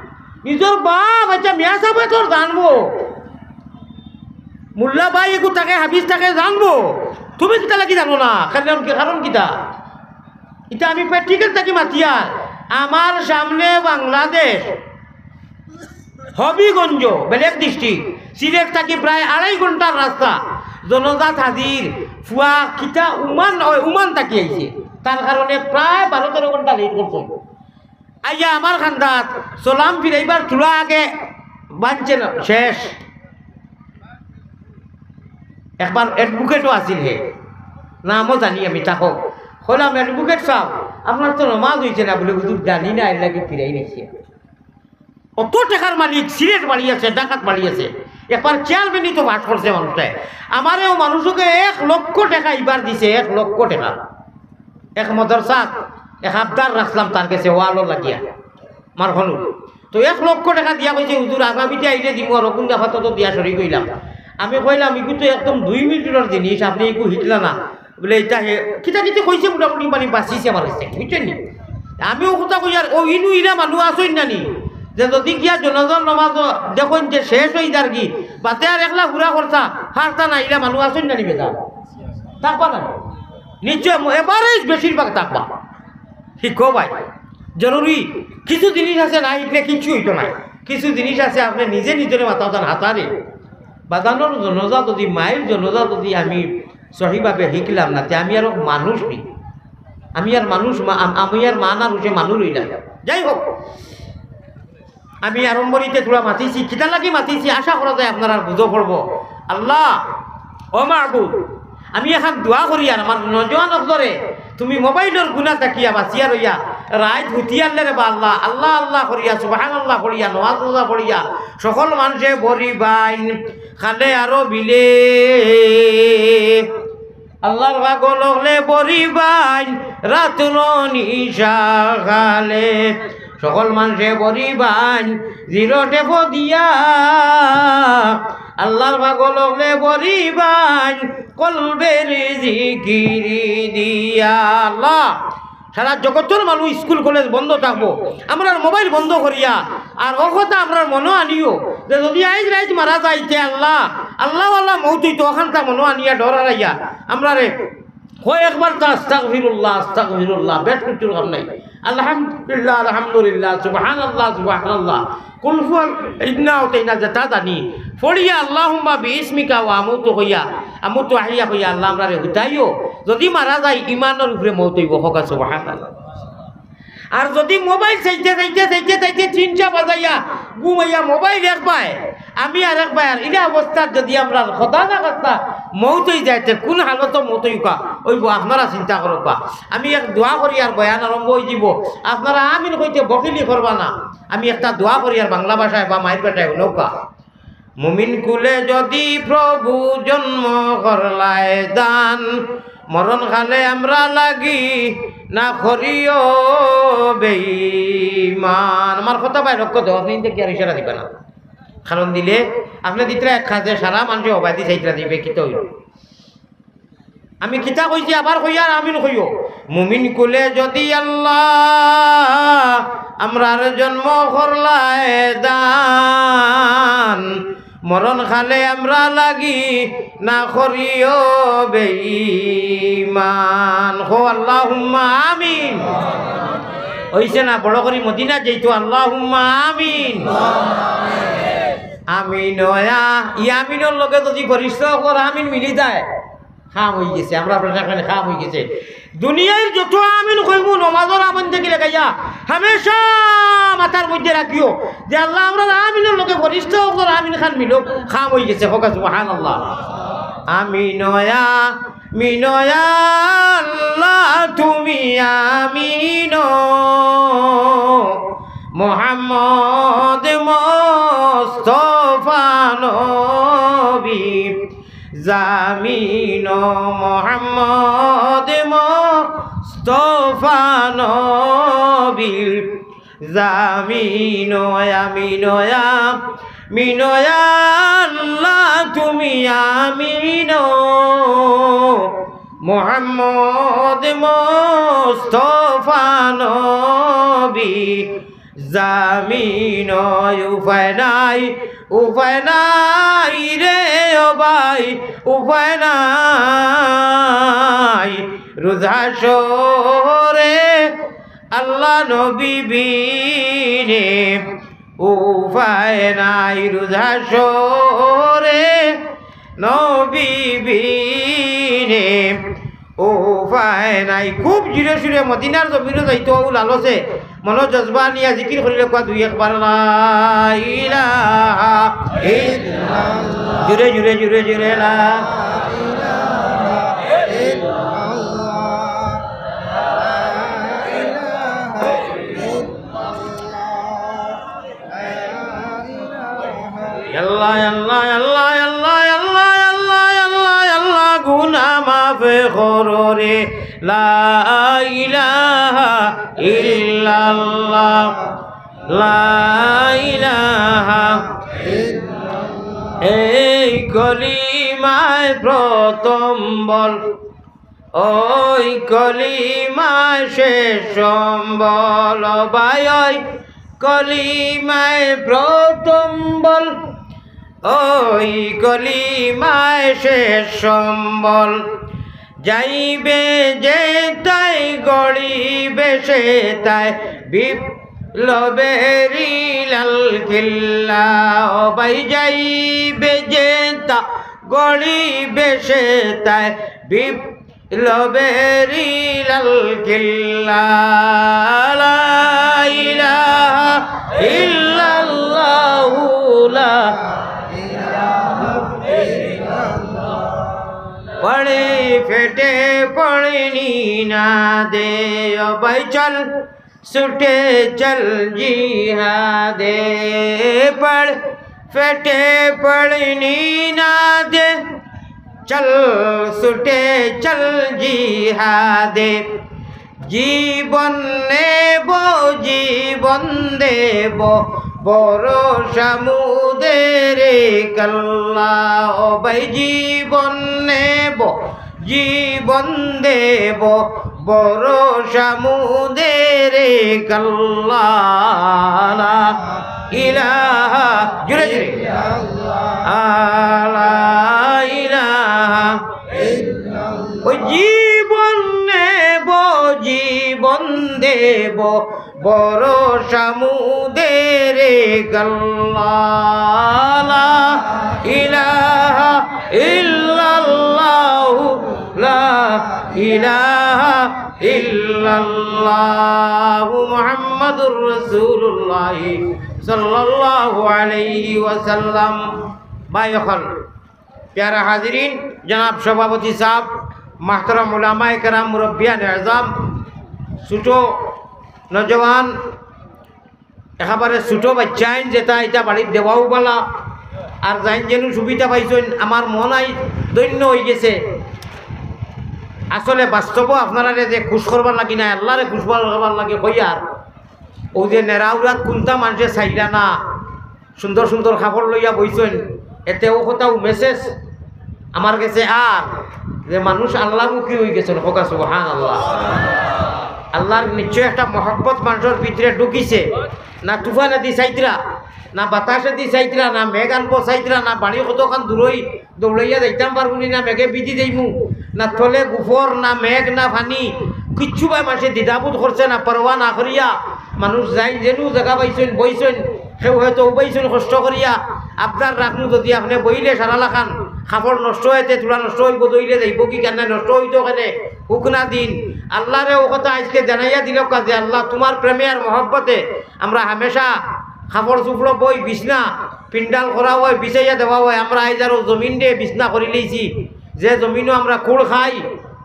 নিজর বাপ, আচ্ছা, মিয়া সাবে তোর জানবো। মোল্লা ভাই এগু থাকে, হাফিজ থাকে, জানবো। তুমি কিতা লাগি জানো না? কারণ কি, কারণ কিতা? ইটা আমি practical থাকি মাতিয়ার। আমার সামনে বাংলাদেশ, হবিগঞ্জ, বেলেগ district, সিলেট থাকি প্রায় আড়াই ঘন্টার রাস্তা। জনজাত হাজির, ফুয়া কিতা উমান, ওই উমান থাকি আইছে। তার কারণে প্রায় বারো তেরো ঘন্টা late করছে। আইয়া আমার খান্দাত সালাম ফিরাইবার থুড়া আগে বানছে না, শেষ। একবার advocate-ও আছিল হে, নামও জানি আমি, তাকো কইলাম, "Advocate সাব, আপনার তো নমাজ অইছে না।" বুলে, "হুজুর, জানি না, এর লাগি ফিরাই নিছি।" অত টেকার মালিক, সিলেট বাড়ি আছে, ঢাকাত বাড়ি আছে, একবার চেয়ারম্যানই তো পাস করছে মানুষটায়। আমারে অউ মানুষকে এক লক্ষ টেকা ইবার দিছে, এক লক্ষ টেকা। এক মাদ্রাসাত এক আবদার রাখলাম তার গেছে, ওয়ালো লাগিয়া। মারখনুর। তো এক লক্ষ টেকা দিয়া কইছে, "হুজুর, আগামীতে আইলে দিমু, আর অখন আপাতত দিয়া শরিক অইলাম।" আমি কইলাম, "ইগু তো একদম দুই মিনিটর জিনিস, আপনে ইগু হিকলা না।" বুলে, "ইটা হে কিতা কিতা কইছে, মোটামুটি মানে বাঁচিছে আমার কাছ থাকি, বুঝছইন নি?" আমিও কথা কইয়ার, ও ইনু ইলা মানুষ আছইন না নি, যে যদি গিয়া জনাজার নামাজ দেখইন যে শেষ অই যারগি, বাদে আর একলা পুরা করতা, হারতা না, ইলা মানুষ আছইন না নি বেটা? থাকবা না? নিশ্চয়, average বেশিরভাগ থাকবা। শিখো ভাই, জরুরি। কিছু জিনিস আছে না হিকলে কিচ্ছু অইতো নায়। কিছু জিনিস আছে আপনে নিজে নিজরে মাতা যান হাতারে। বাজানর জনাজা যদি, মাইর জনাজা যদি আমি সহিভাবে হিকলাম না, তে আমি আর মানুষ নি। আমি আর মানুষ মা-, আম-, আমি আর মা না রুচে মানুষ রইলাম। যাই হোক, আমি আরম্ভণিতে থুড়া মাতিছি, কিতার লাগি মাতিছি, আশা করা যায় আপনারার বুঝো পড়বো। আল্লাহ, ও মাবুদ, আমি এখান দোয়া করিয়ার আমার নওজোয়ান অকলরে, তুমি মোবাইলর গুনা থাকিয়া বাঁচিয়া রইয়া, রাইত হুতিয়ারলে রে বা আল্লাহ, আল্লাহ আল্লাহ করিয়া, সুবহানাল্লাহ করিয়া, নমাজ রোজা করিয়া, সকল মানষে বড়ি বাইন, খালে আরো বিলে। আল্লাহর পাগল অকলে বড়ি বাইন, রাতর নিশা খালে। সকল মানষে বড়ি বাইন, জিরো টেপো দিয়া। আল্লাহর পাগল অকলে বড়ি বাইন, কলবের জিকিরি দিয়া। আল্লাহ, সারা জগতর মানুষ স্কুল কলেজ বন্ধ থাকবো, আমরার মোবাইল বন্ধ করিয়া, আর অ কথা আমরার মনো আনিও যে যদি আইজ রাইত মারা যাইতে আল্লাহ, আল্লাহ আল্লাহ মউত অইতো, অখানতা মনো আনিয়া ডর হারাইয়া আমরারে কয়েকবার তো আস্তাগফিরুল্লাহ, আস্তাগফিরুল্লাহ, বেশ কিচ্ছুর কাম নাই। আলহামদুলিল্লাহ, আলহামদুলিল্লাহ, সুবহানাল্লাহ, সুবহানাল্লাহ। কুলহুয়াল ইন্না উতাইনা যেটা জানি, পড়িয়া আল্লাহুম্মা বিইসমিকা ওয়া আমুতু কইয়া, আমুতু আহিয়া কইয়া, আল্লাহ আমরারে হুতাইও। যদি মারা যাই, ইমানর উপরে মউত অইবো, কউক্কা সুবহানাল্লাহ। আর যদি মোবাইল চাইতে, চাইতে, চাইতে, চাইতে তিনটা বাজাইয়া ঘুমাইয়া মোবাইল এক বায়, আমি আর এক বায়, আর ইলা অবস্থাত যদি আমরার খোদা না খাস্তা মউত অই যায়, তে কুন হালতো মউত অইবো, আপনারা চিন্তা করউক্কা। আমি এক দোয়া করি আর বয়ান আরম্ভ অই যিবো। আপনারা আমিন কইতে বকিলি করবা না। আমি একটা দোয়া করি আর বাংলা ভাষায় বা মাইর ভাষায় হুনউক্কা। মুমিন কুলে যদি প্রভু জন্ম করলায় দান, মরণ কালে আমরা লাগি না করিও বেইমান। আমার কথা ভাই লক্ষ্য দেও, আপনে ইনতে কি আর ইশারা দিবা না? কারণ দিলে আপনে দিতরা এক কাজে সারা মানষে হবায়দি চাইতরা দিবে, কিতা অইল? আমি কিতা কইছি আবার কইয়ার আমিন কইও। মুমিন কুলে যদি আল্লাহ আমরার জন্ম করলায় দান, মরণ কালে আমরা লাগি না করিও বেইমান। কও আল্লাহুম্মা আমিন। অইছে না, বড় করি মদিনা যাইতো, আল্লাহুম্মা আমিন। আমিন অয়া, ই আমিনর লগে যদি ফিরিস্তা অকলর আমিন মিলি যায়, কাম অই গেছে, আমরা প্রশাসনে কাম অই গেছে। দুনিয়ার যত আমিন কইমু, নমাজর আমিন থাকি লাগাইয়া, হামেশা মাথার মধ্যে রাখিও যে আল্লাহ আমরার আমিনর লগে ফিরিস্তা অকলর আমিন খান মিলউক, কাম অই গেছে, কউক্কা সুবহানাল্লাহ। আমিন অয়া, মিন অয়া আল্লাহ তুমি আমিন, মোহাম্মদ মোস্তফা নবী জামিন, মোহাম্মদ মোস্তফা নবী জামিন, আমিন, আমিন, আল্লাহ তুমি আমিন, মোহাম্মদ মোস্তফা নবী জামিন। উপায় নাই, উপায় নাই রে ও ভাই, উপায় নাই। রোজ হাশরে আল্লাহ নবী বিনে উপায় নাই, রোজ হাশরে নবী বিনে উপায় নাই। খুব জোরে সুরে মদিনার জমিনো যাইতো অউ লালচে, মনো জজবা নিয়া জিকির করিলে কউক্কা দুই একবার লা ইলাহা ইল্লাল্লাহ। জোরে, জোরে, জোরে, জোরে লা ইলাহা ইল্লাল্লাহ। আল্লাহ, আল্লাহ, আল্লাহ, গুনা মাফ করো রে, লা ইলাহা ইল্লাল্লাহ। লা ইলাহা ইল্লাল্লাহ। এই কলিমায় প্রথম বল, ওই কলিমায় শেষ সম্বল। ও ভাই, ওই কলিমায় প্রথম বল, ওই কলিমায় শেষ সম্বল। যাইবে যেতায়, গড়িবে সেতায় বিপ্লবেরই লাল কিল্লা। ও ভাই, যাইবে যেতা, গড়িবে সেতায় বিপ্লবেরই লাল কিল্লা। লা ইলাহা ইল্লাল্লাহু, লা ইলাহা ইল্লাল্লাহ। পড়ে ফেটে পড়নি না দে, ও ভাই চল ছুটে চল জিহাদে। পড় ফেটে পড়নি না দে, চল ছুটে চল জিহাদে। জীবন নেব, জীবন দেব, ভরসা মোদের এক আল্লাহ। ও ভাই, জীবন নেব, জীবন দেব, ভরসা মোদের এক আল্লাহ। লা ইলাহা, জোরে জোরে। লা ইলাহা। ও জীবন নেব, জীবন দেব, ভরসা মোদের এক আল্লাহ। লা ইলাহা ইল্লাল্লাহু, লা ইলাহা ইল্লাল্লাহু মুহাম্মাদুর রাসূলুল্লাহ সাল্লাল্লাহু আলাইহি ওয়াসাল্লাম। ভাই অকল, প্যারা হাজিরিন, জনাব সভাপতি সাহেব, মাহতারাম উলামায়ে কেরাম, মুরব্বিয়ানে আজম, ছোট নওজোয়ান, একেবারে ছোট বাইচ্চাইন যেতা ইতা বাড়িত দেওয়াও বালা, আর যাইন যেনু সুবিধা পাইছইন, আমার মন আইজ ধন্য অইগেছে। আসলে বাস্তবও আপনারারে যে খুশ করবার লাগি না, আল্লারে খুশ করবার লাগি কইয়ার। অউ যে নেরাউরাত কুন্তা মানষে চাইরা না, সুন্দর সুন্দর কাপড় লইয়া বইছইন, এতে অউ কথাউ message আমার গেছে আর যে মানুষ আল্লামুখী অইগেছইন, কউক্কা সুবহানাল্লাহ। আল্লার নিশ্চয় একটা মহব্বত মানষর ভিতরে ঢুকিছে। না তুফানেদি চাইতরা, না বাতাসেদি চাইতরা, না মেঘ আনবো চাইতরা, না বাড়ি কতখান দূরই দৌড়াইয়া যাইতাম পারমুনি, না মেঘে ভিজি যাইমু, না তলে গুফর, না মেঘ, না পানি, কিচ্ছু বায় মানষে দ্বিধাবোধ করছে না, পরোয়া না করিয়া মানুষ যাইন যেনু জাগা পাইছইন, বইছইন, কেউ হয়তো উবাইছইন কষ্ট করিয়া, আবদার রাখমু যদি আপনে বইলে সারা লাখান কাপড় নষ্ট অইতে, থুড়া নষ্ট অইবো, দইলে যাইবো কি কেনে, নষ্ট অইতো কেনে, হুকনা দিন। আল্লারে অউ কথা আইজকে জানাইয়া দিলাউক্কা যে আল্লাহ তুমার প্রেমে আর মহব্বতে আমরা হামেশা কাপড় চুপড় বই বিছনা পিন্ডাল করা অয়, বিছাইয়া দেওয়া অয়, আমরা আইজ আরো জমিন দে বিছনা করিলাইছি, যে জমিনো আমরা কুড় খাই,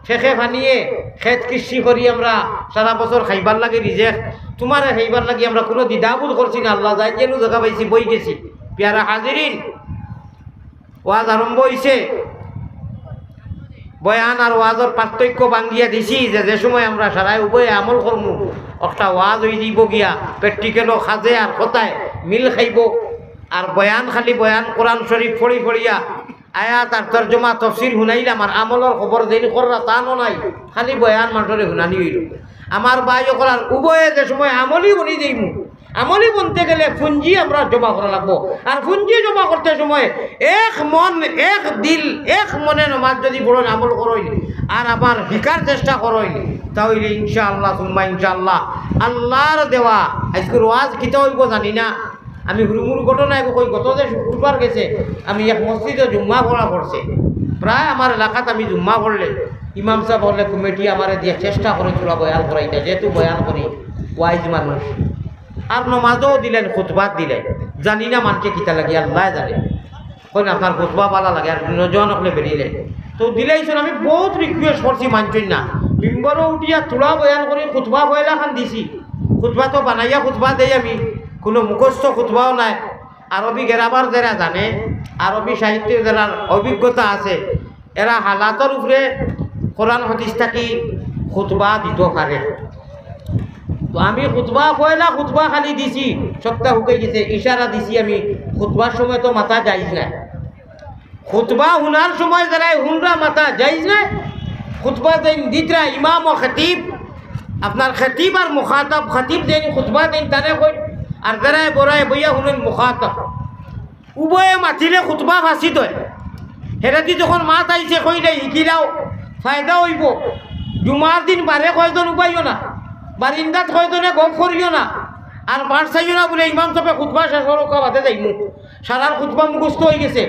খেকে পানিয়ে, খেত কৃষি করি আমরা সারা বছর খাইবার লাগি রিজেক, তুমারে খাইবার লাগি আমরা কুনু দ্বিধাবোধ করছি না। আল্লাহ যাইন যেনু জাগা পাইছি বই গেছি। প্যারা হাজিরিন, ওয়াজ আরম্ভ অইছে। বয়ান আর ওয়াজর পার্থক্য ভাঙ্গিয়া দিছি যে, যে সময় আমরা সারায় উভয়ে আমল করমু, একটা ওয়াজ অইযিবো গিয়া, practical-ও কাজে আর কথায় মিল খাইবো। আর বয়ান খালি বয়ান কোরআন শরীফ পড়ি পড়িয়া, আয়াত আর তর্জমা তফসির হুনাইলাম, আর আমলর খবর যেইন কররা তানও নাই, খালি বয়ান মানষরে হুনানি অইলো। আমার ভাই অকল, আর উভয়ে যে সময় আমলি বনি যাইমু, আমলি বনতে গেলে পুঞ্জি আমরা জমা করা লাগবো। আর পুঞ্জি জমা করতে সময় এক মন, এক দিল, এক মনে নমাজ যদি পড়ইন, আমল করইন, আর আমার হিকার চেষ্টা করইন, তা অইলে ইনশাআল্লাহ, সুম্মা ইনশাআল্লাহ, আল্লার দেওয়া। আইজকুর ওয়াজ কিতা অইবো জানি না। আমি হুরুমুরু ঘটনা এগু কই, গত যে শুক্রবার গেছে, আমি এক মসজিদো জুম্মা পড়া পড়ছে। প্রায় আমার এলাকাত আমি জুম্মা পড়লে ইমাম সাব অকলে কমিটি আমারে দিয়া চেষ্টা করে থুড়া বয়ান করাইতা, যেহেতু বয়ান করি, ওয়াইজ মানুষ। আর নমাজও দিলাইন, খুতবাত দিলাইন, জানি না মানষে কিতা লাগি, আল্লায় জানে। কইন আপনার খুতবা ভালা লাগে, আর নওজোয়ান অকলে বেরিলে। তো দিলাইছইন, আমি বউত request করছি, মানছইন না। মিম্বরো উঠিয়া থুড়া বয়ান করি, খুতবা পয়লাখান দিছি। খুতবা তো বানাইয়া খুতবা দেই আমি, কুনু মুখস্থ খুতবাও নায়। আরবি grammar যেরা জানে, আরবি সাহিত্যর যেরার অভিজ্ঞতা আছে, এরা হালাতর উপরে কোরআন হাদিস থাকি খুতবা দিতো পারে। তো আমি খুতবা, পয়লা খুতবা খালি দিছি, সবটা হুকাই গেছে, ইশারা দিছি আমি, খুতবার সময় তো মাতা জায়েজ নায়। খুতবা হুনার সময় যারা হুনরা মাতা জায়েজ নায়। খুতবা যেইন দিতরা ইমাম ও খতিব, আপনার খতিব আর মুখাতাব, খতিব যেইন খুতবা দেইন তারে কইন, আর যারা বড়ায় বইয়া হুনইন মুখাতাব। উভয়ে মাতিলে খুতবা ফাসিদ অয়। হেরাদি যখন মাত আইছে কইলে হিকিলাও, ফায়দা অইবো। জুমার দিন বারে কয়জন উবাইও না, বারিন্দাত কয়জনে গপ করিও না, আর মার চাইও না বুলে ইমাম সাবে খুতবা শেষ অওয়ার বাদে যাইমু। সারার খুতবা মুখস্থ অই গেছে।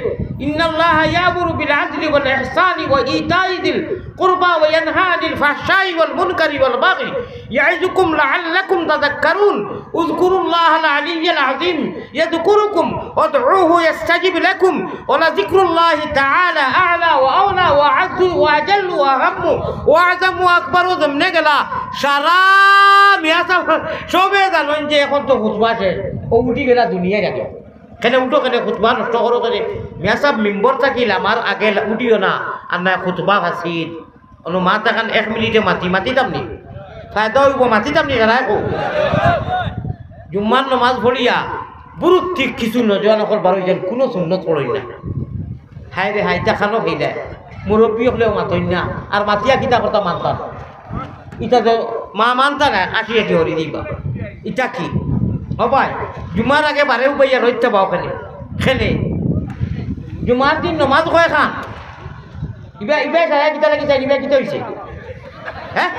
ইন্নাল্লাহা ইয়ামুরু বিল আদলি ওয়াল ইহসানি ওয়া ইতাই যিল কুরবা ওয়া ইয়ানহা আনিল ফাহশাই ওয়াল মুনকারি ওয়াল বাগি ইয়াইযুকুম লাআল্লাকুম তাযাক্কারুন। উযকুরুল্লাহাল আলিয়্যাল আযীম ইয়াযকুরুকুম ওয়াদউহু ইয়াস্তাজিব লাকুম ওয়া লাযিকরুল্লাহি তাআলা আ'লা ওয়া আওলা ওয়া আ'আজ্জু ওয়া আজাল্লু ওয়া আহাম্মু ওয়া আ'যামু ওয়া আকবারু। যেমনে গেলা সারা মিয়া সাব সবে জানইন যে এখন তো খুতবা শেষ, অউ উঠি গেলা দুনিয়ার আগে। কেনে উঠো, কেনে খুতবা নষ্ট করো, কেনে মিয়া সাব মিম্বর থাকি লামার আগে লা-, উঠিও না, আর না খুতবা ফাসিদ। অনো মাত এখান এক মিনিটে মাতি, মাতিতাম নি? ফায়দা অইবো, মাতিতাম নি? জানাই কও। জুম্মার নমাজ পড়িয়া বুরুত ঠিক কিছু নওজোয়ান অকল বারইছইন, কুনু সুন্নত পড়ইন না। হায় রে হায়, ইতা খানো খেইলা। মুরব্বি অকলেও মাতইন না, আর মাতিয়া কিতা করতা মাততা। ইতা তো মা মানতা না, আশি আশি হরি দিবা। ইতা কি? ও ভাই, জুমার আগে বারে উবাইয়া রইতে পাও কেনে? কেনে? জুমার দিন নমাজ কয়খান? ইবা, ইবা সারা কিতা লাগি চাই, ইবা কিতা অইছে? হ্যাঁ?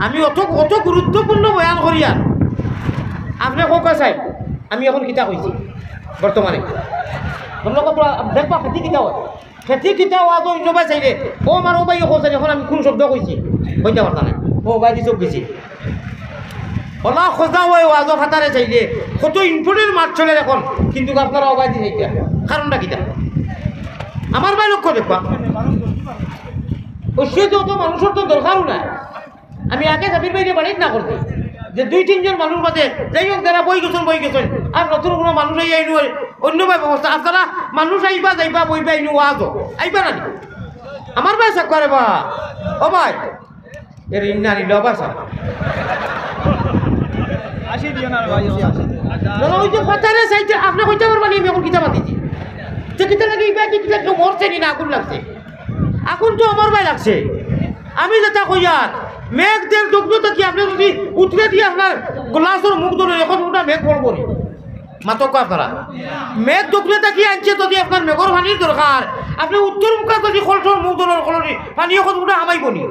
আমি অত, অত গুরুত্বপূর্ণ বয়ান করিয়ার। আপনে কউক্কা চাই, আমি এখন কিতা কইছি বর্তমানে? তোমরা কত দেখবা খেতি কিতা অয়? খেতি কিতা ওয়াজ অইন্য ভাই চাইলে, ও আমার ও ভাই, ও চাইলে, এখন আমি কুন শব্দ কইছি? কইতা পারতা না। ও ভাই, দিছক গেছি। অলা খোঁজা অয় ওয়াজও ফাতারে চাইলে, কত important মাত চলের এখন, কিন্তু আপনারা ও ভাই দিছে ইটা। কারণটা কিতা? আমার ভাই লক্ষ্য দেখবা। অবশ্যই তো অত মানুষর তো দরকারও নাই। আমি আগে সাবির ভাইরে বাড়িত না করছি, যে দুই তিনজন মানুষ বাদে, যাই হোক, যারা বই গেছইন, বই গেছইন, আর নতুন কুনু মানুষ আইয়া ইনো অন্য ভাই ব্যবস্থা, আপনারা মানুষ আইবা, যাইবা, বইবা, ইনো ওয়াজও আইবা না নি? আমার ভাই সাক্কারে বা, ও ভাই, এর ইন্না নিল বা সাব। আশি দিও না রে ভাই, আশি দিও। না, না, ওই যে ফাতারে চাইতে আপনে কইতা পারবা নি, আমি এখন কিতা মাতিছি? যে কিতা লাগি, ইবা কি কিতা কেউ মরছে নি না আগুন লাগছে? আগুন তো আমার ভাই লাগছে। আমি যেটা কইয়ার, মেঘ দের দুগ্ন থাকি আপনে যদি উতরে দিয়া আপনার গ্লাসর মুখ ধরে, এখন ওটা মেঘ পড়বো নি। মাতক আপনারা। মেঘ দুগ্ন থাকি আনছে যদি আপনার মেঘর পানির দরকার, আপনে উত্তর মুখা যদি কলসর মুখ ধরে, কলসর পানি এখন ওটা হামাইবো নি।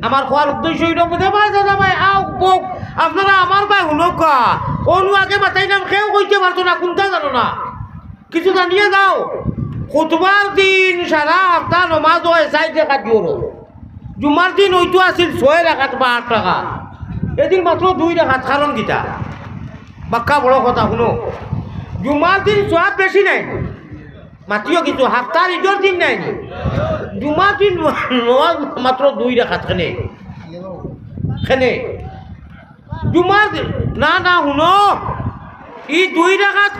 আমার কওয়ার উদ্দেশ্য অইল, বুঝে ভাই, দাদা ভাই, আও, বউক, আপনারা আমার ভাই হুনউক্কা। অনু আগে বাতাইলাম, কেউ কইতে পারতো না, কুনটা জানো না। কিছু জানিয়া যাও, খুতবার দিন সারা হাপ্তা নমাজ অয় চাইর রাকাত জোহরর। জুমার দিন অইতো আছিল ছয় রাকাত বা আট রাকাত, এদিন মাত্র দুই রাকাত, কারণ কিতা? বাক্কা বড় কথা হুনো, জুমার দিন সওয়াব বেশি নাই, মাতিও কিছু, হাপ্তার ইদর দিন নাই নি, জুমার দিন নমাজ মাত্র দুই রাকাত, কেনে? কেনে? জুমার দিন, না, না, হুনো, ই দুই রাকাত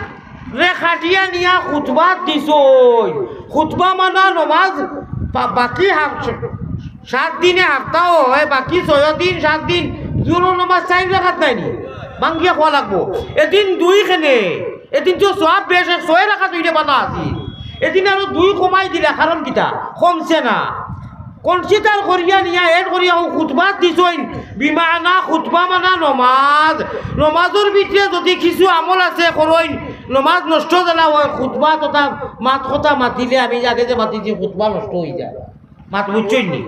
রে কাটিয়া নিয়া খুতবা দিছইন। খুতবা মানা নমাজ বা-, বাকি হাফ-, সাত দিনে হাপ্তাও অয়, বাকি ছয় দিন, সাত দিন, জোহরর নমাজ চাইর রাকাত নাই নি? ভাঙ্গিয়া কওয়া লাগবো। এদিন দুই কেনে, এদিন তো সওয়াব বেশ, এক ছয় রাকাত অইলে বালা আছিল। এদিন আরো দুই কমাই দিলা, কারণ কিতা? কমছে না। Consider করিয়া নিয়া add করিয়া অউ খুতবাত দিছইন, বিমানা খুতবা মানা নমাজ। নমাজর ভিতরে যদি কিছু আমল আছে করইন, নমাজ নষ্ট যেলা অয়, খুতবা তথা মাত কথা মাতিলে আমি আগে যে মাতিছি খুতবা নষ্ট অইযায়। মাত বুঝছইন নি?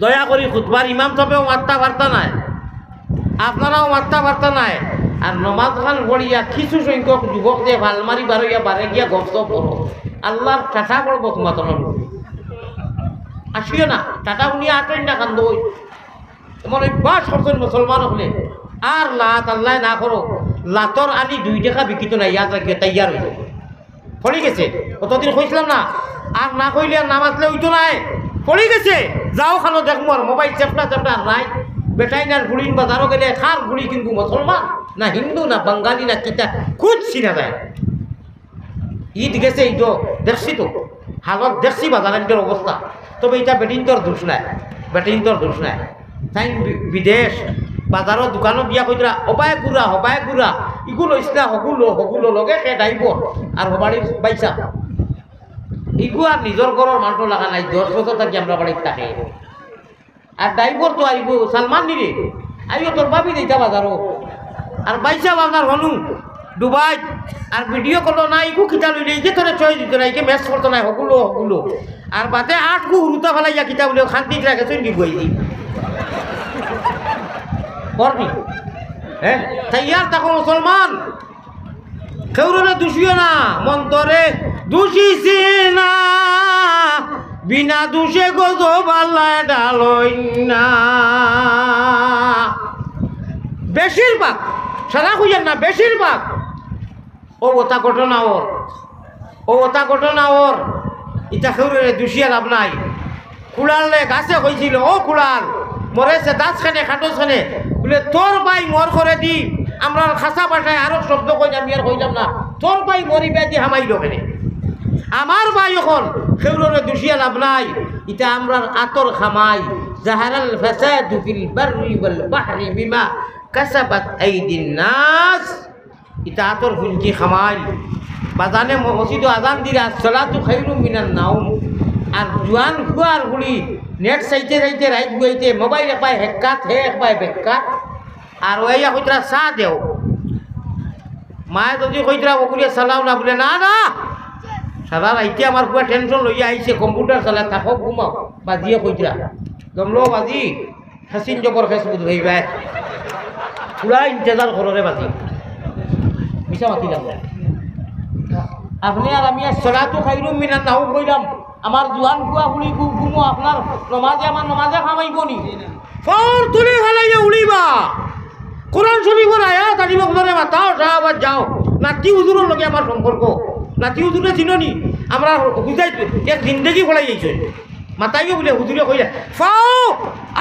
দয়া করি খুতবার ইমাম সাবেও মাততা পারতা নায়, আপনারাও মাততা পারতা নায়। আর নমাজ খান পড়িয়া কিছু সংখ্যক যুবক যে ফালমারি বারইয়া বারে গিয়া গপসপ করো, আল্লার ঠাটা পড়বো তুমার তনর উপরে। আসিও না, ঠাটা হুনিয়া আটইন না কান্দো অই। এমন অভ্যাস করছইন মুসলমান অকলে। আর লাত আল্লায় না করো, লাতর আলি দুই টেকা বিকিতো নায়, ইয়াদ রাখিও, তৈয়ার অইযাও। পড়ি গেছে, অতদিন কইছিলাম না, আর না কইলে আর না মাতলে অইতো নায়। পড়ি গেছে, যাও খানো দেখমু আর মোবাইল চেপটা চেপটা আর নাই। বেটাইন আর ফুড়িন বাজারো গেলে কার ফুড়ি কিনবো, মুসলমান না হিন্দু না বাঙালি না কিতা, কুছ চিনা যায়। ইদ গেছে, ইদো দেখছি তো, হালত দেখছি বাজারর অবস্থা। তবে ইটা বেটিন্তর দোষ নায়, বেটিন্তর দোষ নায়। তাইন বি-, বিদেশ, বাজারো দোকানো গিয়া কইতরা, "ওবায় গুড়া, হবায় গুড়া, ইগু লইস না, হগু লো, হগু লো, লগে খে ড্রাইভর আর হবাড়ির বাইসা।" ইগু আর নিজর ঘরর মানষর লাগা নায়, দশ বছর থাকি আমরার বাড়িত থাকে। আর ড্রাইভর তো আইবো, সালমান নি রে, আইও তোর ভাবি দেইতা বাজারো। আর বাইসা বাজার হনু, ডুবাই, আর ভিডিও করলো না, ইগু কিতা লইলে, এই যে তোরে চয়েস দিত না, এই যে ম্যাচ করতো না, হগুলো, হগুলো। আর বাদে আটগু হুরুতা ফালাইয়া কিতা বলে, খান্তি রাখে, তুই নিবই দি। করনি? হ্যাঁ? তাইয়ার থাকো মুসলমান। কেউরে দুষিও না, মন্তরে দুষিছি না, বিনা দোষে গজব আল্লায় ডালইন না। বেশিরভাগ, সারা কইয়ার না, বেশিরভাগ ও ওতা ঘটনা ওর, ও ওতা ঘটনা ওর, ইতা কেউরে দুষিয়া লাভ নাই। কুড়ালরে গাছে কইছিল, "ও কুড়াল, মরে সে দাস খানে, খাটো খানে।" বলে, "তোর ভাই মর করে দি, আমরা খাসা ভাষায় আরো শব্দ কই, আমি আর কইলাম না, তোর ভাই মরি বেদি হামাইল কেনে?" আমার ভাই অখন কেউরে দুষিয়া লাভ নাই, ইতা আমরার আতর খামাই। জাহারাল ফাসাদু ফিল বাররি ওয়াল বাহরি বিমা কাসাবাত আইদিন নাস। ইতা আতর ফুলকি খামাই। বাজানে ম-, মসজিদো আজান দিরা, "আসসালাতু খাইরুম মিনান নাউম।" আর জুয়ান ফুয়ার ফুড়ি নেট চাইতে চাইতে রাইত গুয়াইতে মোবাইল একবায় হেক্কাত, হে একবায় বেক্কাত। আর ওইয়া কইতরা, "চা দেও।" মায়ে যদি কইতরা, "ওগুলিয়ে চালাও না," বলে, "না, না, সারা রাইতে আমার ফুয়া টেনশন লইয়া আইছে, কম্পিউটার চালায়, থাকো ঘুমাও।" বাজিয়ে কইতরা, জমলো বাজি। হাসিন জবর খেস বুঝ ভাই ভাই। পুরা ইন্তেজার করো রে বাজি। মিছা মাতিলাম না। আপনে আর আমি আসসালাতু খাইরুম মিনান নাউম কইলাম। আমার জুয়ান ফুয়া ফুড়ি ঘু-, ঘুমো আপনার নমাজে আমার নমাজে খামাইবো নি? ফর তুলি ফালাইয়া উড়িবা। কোরআন শরীফর আয়াত আনিব আপনারে মাতাও, সাহাবাত যাও। নাতি হুজুরর লগে আমার সম্পর্ক। নাতি হুজুরে চিনো নি? আমরা হুজাই এক জিন্দেগি ফলাই যাইছে। মাতাইও বলে হুজুরে কইলা, "ফাও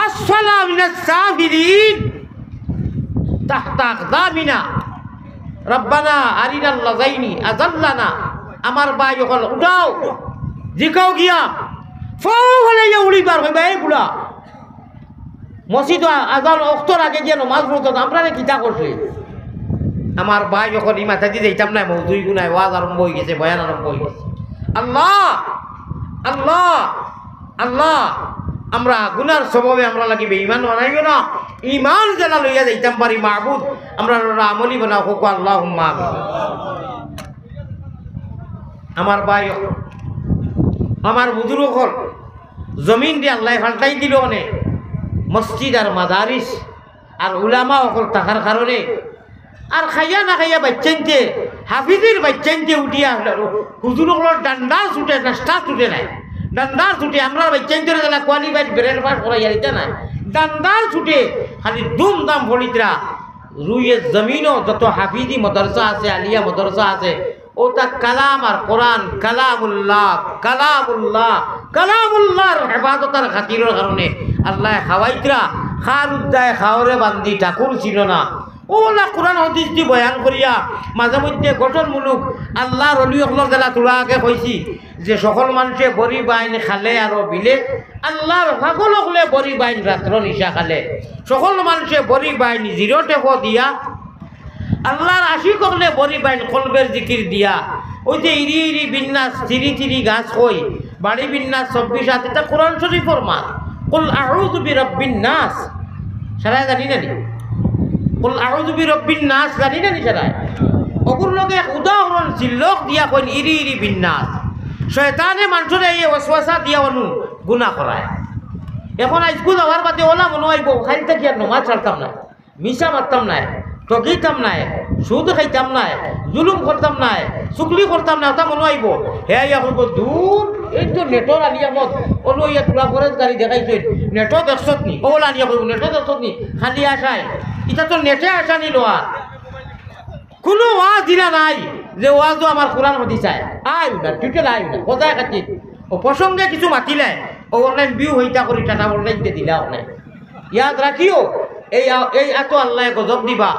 আসফালা মিনাস সাফিলিন তাহতা আকদামিনা। রাব্বানা আরিনাল লাযাইনি আযাল্লানা।" আমার ভাই অকল উঠাও, জিকাও গিয়া, ফাও ফালাইয়া উড়িবার কইবা, "এই বুড়া, মসজিদ আজান অক্তর আগে গিয়া নমাজ পড়তো না, আমরারে কিতা করছে?" আমার ভাই অকল ই মাথাদি যাইতাম না, মৌজুই গুনায় ওয়াজ আরম্ভ হয়ে গেছে, বয়ান আরম্ভ হয়ে গেছে। আল্লাহ, আল্লাহ, আল্লাহ, আমরা গুনার স্বভাবে আমরা লাগি বেঈমান বানাইও না, ইমান যেন লইয়া যাইতাম পারি মাবুদ, আমরা আমলি বানাও, হোক আল্লাহুম্মা আমিন। আমার ভাই অকল, আমার বুজুর্গ অকল, জমিন দি আল্লায় পাল্টাই দিল অনে মসজিদ আর মাদারিস আর উলামা অকল থাকার কারণে আর খাইয়া না খাইয়া বাইচ্চাইন্তে, হাফিজির বাইচ্চাইন্তে উঠিয়া হুজুর অকলর ডান্ডার ছুটে, নাস্তা ছুটে নাই। ডান্ডার ছুটে, আমরার বাইচ্চাইন্তরে যেলা qualified brain pass করাইয়া দিতা নাই। ডান্ডার ছুটে খালি দুমদাম ফড়িতরা। রুয়ে জমিনও যত হাফিজি মাদ্রাসা আছে, আলিয়া মাদ্রাসা আছে, ওটা কালাম আর কোরআন, কালামুল্লাহ, কালামুল্লাহ, কালামুল্লাহর হেফাজতর খাতিরর কারণে আল্লায় খাওয়াইতরা, খার উদ্দায় খাওরে বান্দি ঠাকুর ছিল না। ওলা কোরআন হাদিস দি বয়ান করিয়া মাঝে মধ্যে গঠনমূলক আল্লাহর অলি অকলর যেলা থুড়া আগে কইছি যে সকল মানুষে বড়ি বাইন খালে আরো বিলে, আল্লাহর পাগল অকলে বড়ি বাইন রাত্র নিশা খালে, সকল মানুষে বড়ি বাইন জিরো টেকো দিয়া, আল্লাহর আশিক অকলে বড়ি বাইন কলবের জিকির দিয়া, ওই যে ইরি ইরি বিন্যাস, তিরি তিরি গাছ কই, বাড়ি বিন্যাস চব্বিশ হাত, এটা কোরআন শরীফর মাত। কুল আউযু বিরাব্বিন নাস। সারায় জানি না নি? কুল আউযু বিরাব্বিন নাস জানি না নি সারায়? অগুর লগে এক উদাহরণ জিল্লক দিয়া কইন ইরি ইরি বিন্যাস। শয়তানে মানুষরে এই ওয়াসওয়াসা দিয়া অনু গুনা করায়। এখন আইজকু যাওয়ার বাদে ওলা মনো আইবো, খাইল থাকি আর নমাজ ছাড়তাম না। মিছা মারতাম নায়, ঠগিতাম নায়, সুদ খাইতাম নায়, জুলুম করতাম নায়, চুগলি করতাম নায়, ওটা মনো আইবো। হে আইয়া কইবো, "দূর, এই তো নেটর আলিয়া মত, ওলো ইয়া তোরা ফরেজ গাড়ি দেখাইছে, নেটও দেখছত নি?" ওলা আলিয়া কইবো, "নেটও দেখছত নি? খালি আশায়, ইটা তো নেটে আশা নিল আর।" কোনো ওয়াজ দিলা নাই যে ওয়াজও আমার কোরআন হাদিস আয়, আয় না, ডিটেল আয় না, কোথায় খাচ্ছি? ও প্রসঙ্গে কিছু মাতিলে, ও অনলাইন ভিউ হইতা করি টাটা অনলাইন দিলা অনলাইন। ইয়াদ রাখিও, এই আ-, এই আতো আল্লায় গজব দিবা,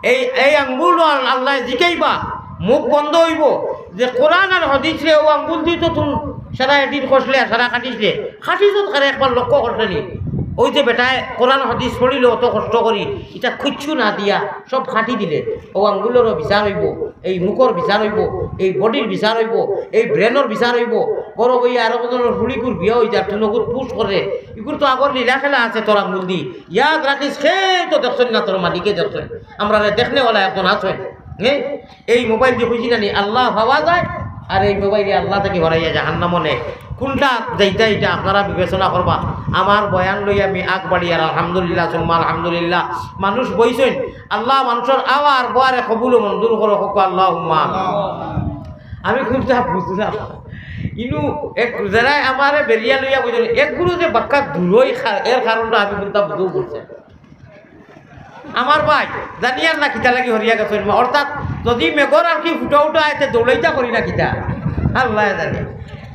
এই, এই আঙ্গুল আল-, আল্লায় জিকাইবা, মুখ বন্ধ হইবো, যে কোরআন আর হাদিসরে ও আঙ্গুল দি তো তুই সারা এডিট করছিলে, সারা কাটিছিলে, কাটিছত কারে একবার লক্ষ্য করছনি? ওই যে বেটায় কোরআন হাদিস পড়িল অত কষ্ট করি, ইটা কিচ্ছু না দিয়া সব কাটি দিলে, ও আঙ্গুলরও বিচার অইবো, এই মুখর বিচার অইবো, এই বডির বিচার অইবো, এই ব্রেনর বিচার অইবো। বড় অইয়া আরো কতজনর ফুড়িগুর বিয়া অই যার, তুই নগদ পুশ করে, ইগুর তো আগর লীলা খেলা আছে তোর আঙ্গুল দি। ইয়াদ রাখিস, সে তো দেখছইন না, তোর মালিকে দেখছইন, আমরারে দেখনেওয়ালা একজন আছইন। হ্যাঁ, এই মোবাইল দি খুশি নানি আল্লাহ পাওয়া যায়, আর এই মোবাইলে আল্লাহ থাকি হরাইয়া জাহান্নামো নে। কোনটা যাইতা, ইটা আপনারা বিবেচনা করবা। আমার বয়ান লই আমি আগ বাড়িয়ার, আলহামদুলিল্লাহ, সুম্মা আলহামদুলিল্লাহ। মানুষ বইছইন, আল্লাহ মানুষর আওয়া আর বয়ারে কবুল ও মঞ্জুর করো, কউক্কা আল্লাহুম্মা আমিন। আমি কোনটা বুঝলাম, ইনু এক যারাই আমারে বেরিয়া লইয়া বইছইন, এক গুরু যে বাক্কা দূরই খা-, এর কারণটা আমি কোনটা বুঝেও বুঝছি। আমার ভাই, জানিয়ার না কিতা লাগি হরিয়া গেছইন, অর্থাৎ যদি মেঘর আর কি ফুটা উঠা আইতে দৌড়াইতা করি না কিতা, আল্লাহ জানে।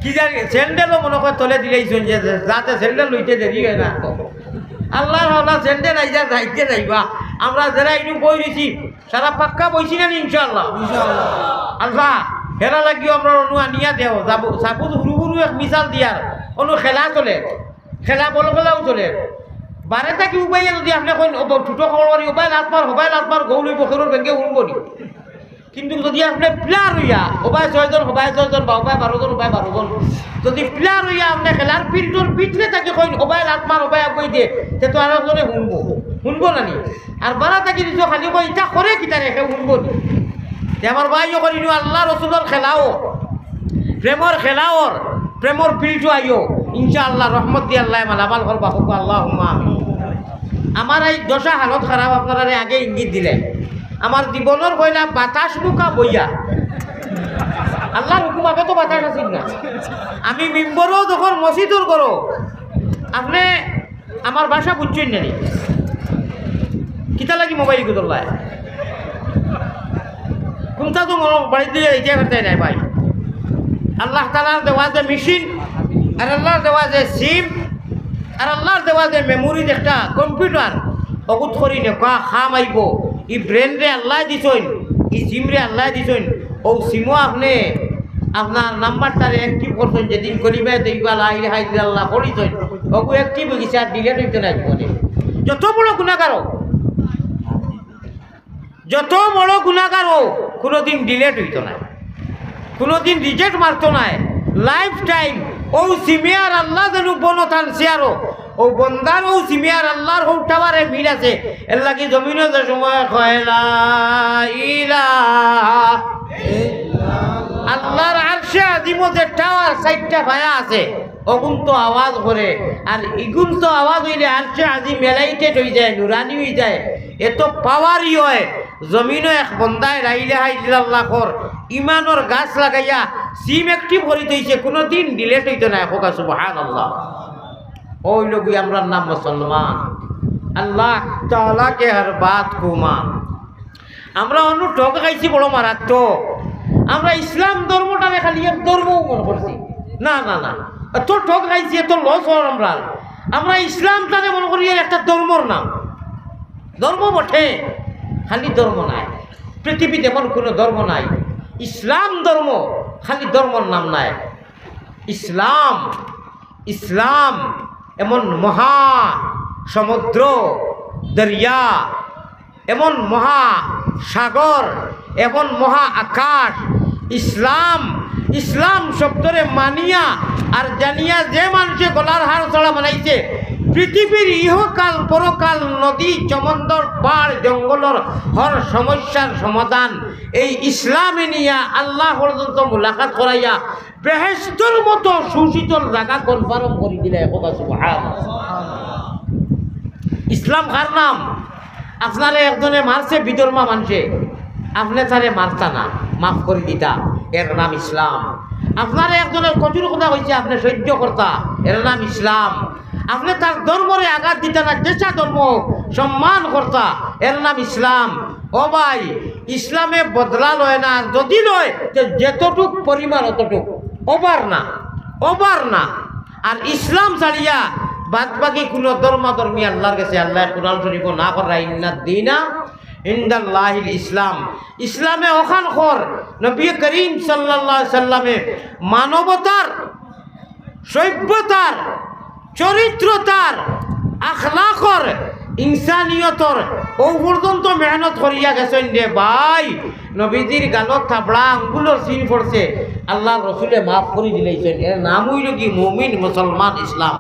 কি জানি, স্যান্ডেলও মনে করে তলে দিলেইছইন যে, যাতে স্যান্ডেল লইতে দেরি হয় না। আল্লাহর হাওলা স্যান্ডেল আইজা যাইতে যাইবা। আমরা যারা ইনু বই রইছি, সারা পাক্কা বইছি না নি ইনশাআল্লাহ? ইনশাআল্লাহ। আল্লাহ, হেরা লাগিও আমরা অনু আনিয়া দেও। যাবো, সাবুত হুরু হুরু এক মিসাল দিয়ার, অনু খেলা চলে। খেলা, বল খেলাও চলে। বারে থাকি উবাইয়া যদি আপনে কইন, "ও বউ, ছোট খবর করি, ওবায় লাত মার, হবায় লাত মার, গৌ লইব, খেরোর ভেঙ্গে উঠবো নি।" কিন্তু যদি আপনে প্লেয়ার হইয়া, ওবায় ছয়জন, হবায় ছয়জন, বা ওবায় বারো জন, ওবায় বারো জন, যদি প্লেয়ার হইয়া আপনে খেলার ফিল্ডর ভিতরে থাকি কইন, "ওবায় লাত মার, ওবায় আগুয়াই দে", তে তো আর একজনে শুনবো, শুনবো না নি? আর বারা থাকি দিছো খালি কই, "ইটা করে কিতা রে, কেউ শুনবো নি?" তে আমার ভাই অকল, ইনু আল্লাহ রসুলর খেলাও, প্রেমর খেলাওর, প্রেমর ফিল্ডও আইও, ইনশাআল্লাহ রহমত দি আল্লাহ মালামাল করবা, কউক্কা আল্লাহুম্মা আমিন। আমার এই দশা হালত খারাপ, আপনারারে আগে ইঙ্গিত দিলে, আমার জীবনর পয়লা বাতাস মুখা বইয়া, আল্লাহর হুকুম আগে তো বাতাস আছিল না, আমি মিম্বরও যখন মসজিদর করো, আপনে আমার ভাষা বুঝছইন না নি? কিতা লাগি মোবাইল গুদল্লায়? কোনটা তো মনো বাড়িত দিলে ইটা করতে নাই ভাই। আল্লাহ তাআলার দেওয়া যে মেশিন, আর আল্লাহর দেওয়া যে সিম, আর আল্লাহর দেওয়া যে মেমোরি, একটা কম্পিউটার, অগুত করি নেকা কাম আইবো। ই ব্রেনরে আল্লাহ দিছইন, ই সিমরে আল্লাহ দিছইন, ও সিমও আপনে আপনার নাম্বারটারে অ্যাক্টিভ করছইন, যেদিন কলিমায়ে তৈবা লা ইলাহা ইল্লাল্লাহ পড়িছইন, ওগু অ্যাক্টিভ হয়ে গেছে, আর ডিলিট হইতো না জীবনে। যত বড় গুনাহগার হোক, যত বড় গুনাহগার হোক, কোনোদিন ডিলিট হইতো না, কোনোদিন রিজেক্ট মারতো না। লাইফ টাইম ও সিমে আর আল্লাহ যেন বনো থান শেয়ারও, ও বন্দার ও সিমে আর আল্লাহর হৌ টাওয়ারে মিল আছে। এর লাগি জমিনও যে সময় কয় লা ইলাহা, আল্লাহর আরশে আজিমও যে টাওয়ার চাইরটা পায়া আছে, অগুন তো আওয়াজ করে, আর ইগুন তো আওয়াজ হইলে আরশে আজিম এলাইটেড হয়ে যায়, নুরানি হয়ে যায়, এত পাওয়ারই হয়। জমিনও এক বন্দায় লা ইলাহা ইল্লাল্লাহ কর, ইমানর গাছ লাগাইয়া সিম অ্যাক্টিভ করি দিছে, কোনোদিন ডিলিট হইতো না। কউক্কা সুবহানাল্লাহ। ওই লোকই আমরার নাম মুসলমান। আল্লাহ তাআলা কে হর বাত কো মান। আমরা অনু ঠগ খাইছি বড় মারাত্মক। আমরা ইসলাম ধর্মটারে খালি এক ধর্ম মনে করছি। না, না, না, এত ঠগ খাইছি, এত লস হওয়ার আমরা। আমরা ইসলামটারে মনে করি একটা ধর্মর নাম। ধর্ম বটে, খালি ধর্ম নাই। পৃথিবীত এমন কোনো ধর্ম নাই, ইসলাম ধর্ম, খালি ধর্মর নাম নাই। ইসলাম, ইসলাম এমন মহা সমুদ্র, দরিয়া, এমন মহা সাগর, এমন মহা আকাশ। ইসলাম, ইসলাম শব্দরে মানিয়া আর জানিয়া যে মানষে গলার হার ছাড়া বানাইছে, পৃথিবীর ইহকাল পরকাল, নদী সমুদ্র পাহাড় জঙ্গলর হর সমস্যার সমাধান এই ইসলামে নিয়া আল্লাহ পর্যন্ত মুলাকাত করাইয়া বেহেশতর মতো সুশীতল জাগা কনফার্ম করি দিলে। কউক্কা সুবহানাল্লাহ। ইসলাম কার নাম? আপনারে একজনে মারছে বিধর্মা মানষে, আপনে তারে মারতা না, মাফ করি দিতা, এর নাম ইসলাম। আপনারে একজনে কঠোর কথা কইছে, আপনে সহ্য করতা, এর নাম ইসলাম। আপনে তার ধর্মরে আঘাত দিতা না, যেসা ধর্ম হোক, সম্মান করতা, এর নাম ইসলাম। ও ভাই, ইসলামে বদলা লয় না, আর যদি লয়, তে যেতটুক পরিমাণ অতটুক, ওভার না, ওভার না। আর ইসলাম ছাড়িয়া বাদ বাকি কোনো ধর্মাধর্মী আল্লাহর গেছে আল্লাহ কোরআন শরীফও না করা, ইন্নাদ দীনা ইনদাল্লাহিল ইসলাম। ইসলামে অখান কর, নবী করিম সাল্লাল্লাহু আলাইহি সাল্লামে মানবতার, সভ্যতার, চরিত্রতার আখলাকর, ইনসানিয়তর, অউ পর্যন্ত মেহনত করিয়া গেছইন রে ভাই। নবীজির গালত থাবড়া আঙ্গুলর চিন পড়ছে, আল্লার রসুলে মাফ করি দিলাইছইন। এর নাম অইলো কি? মুমিন, মুসলমান, ইসলাম।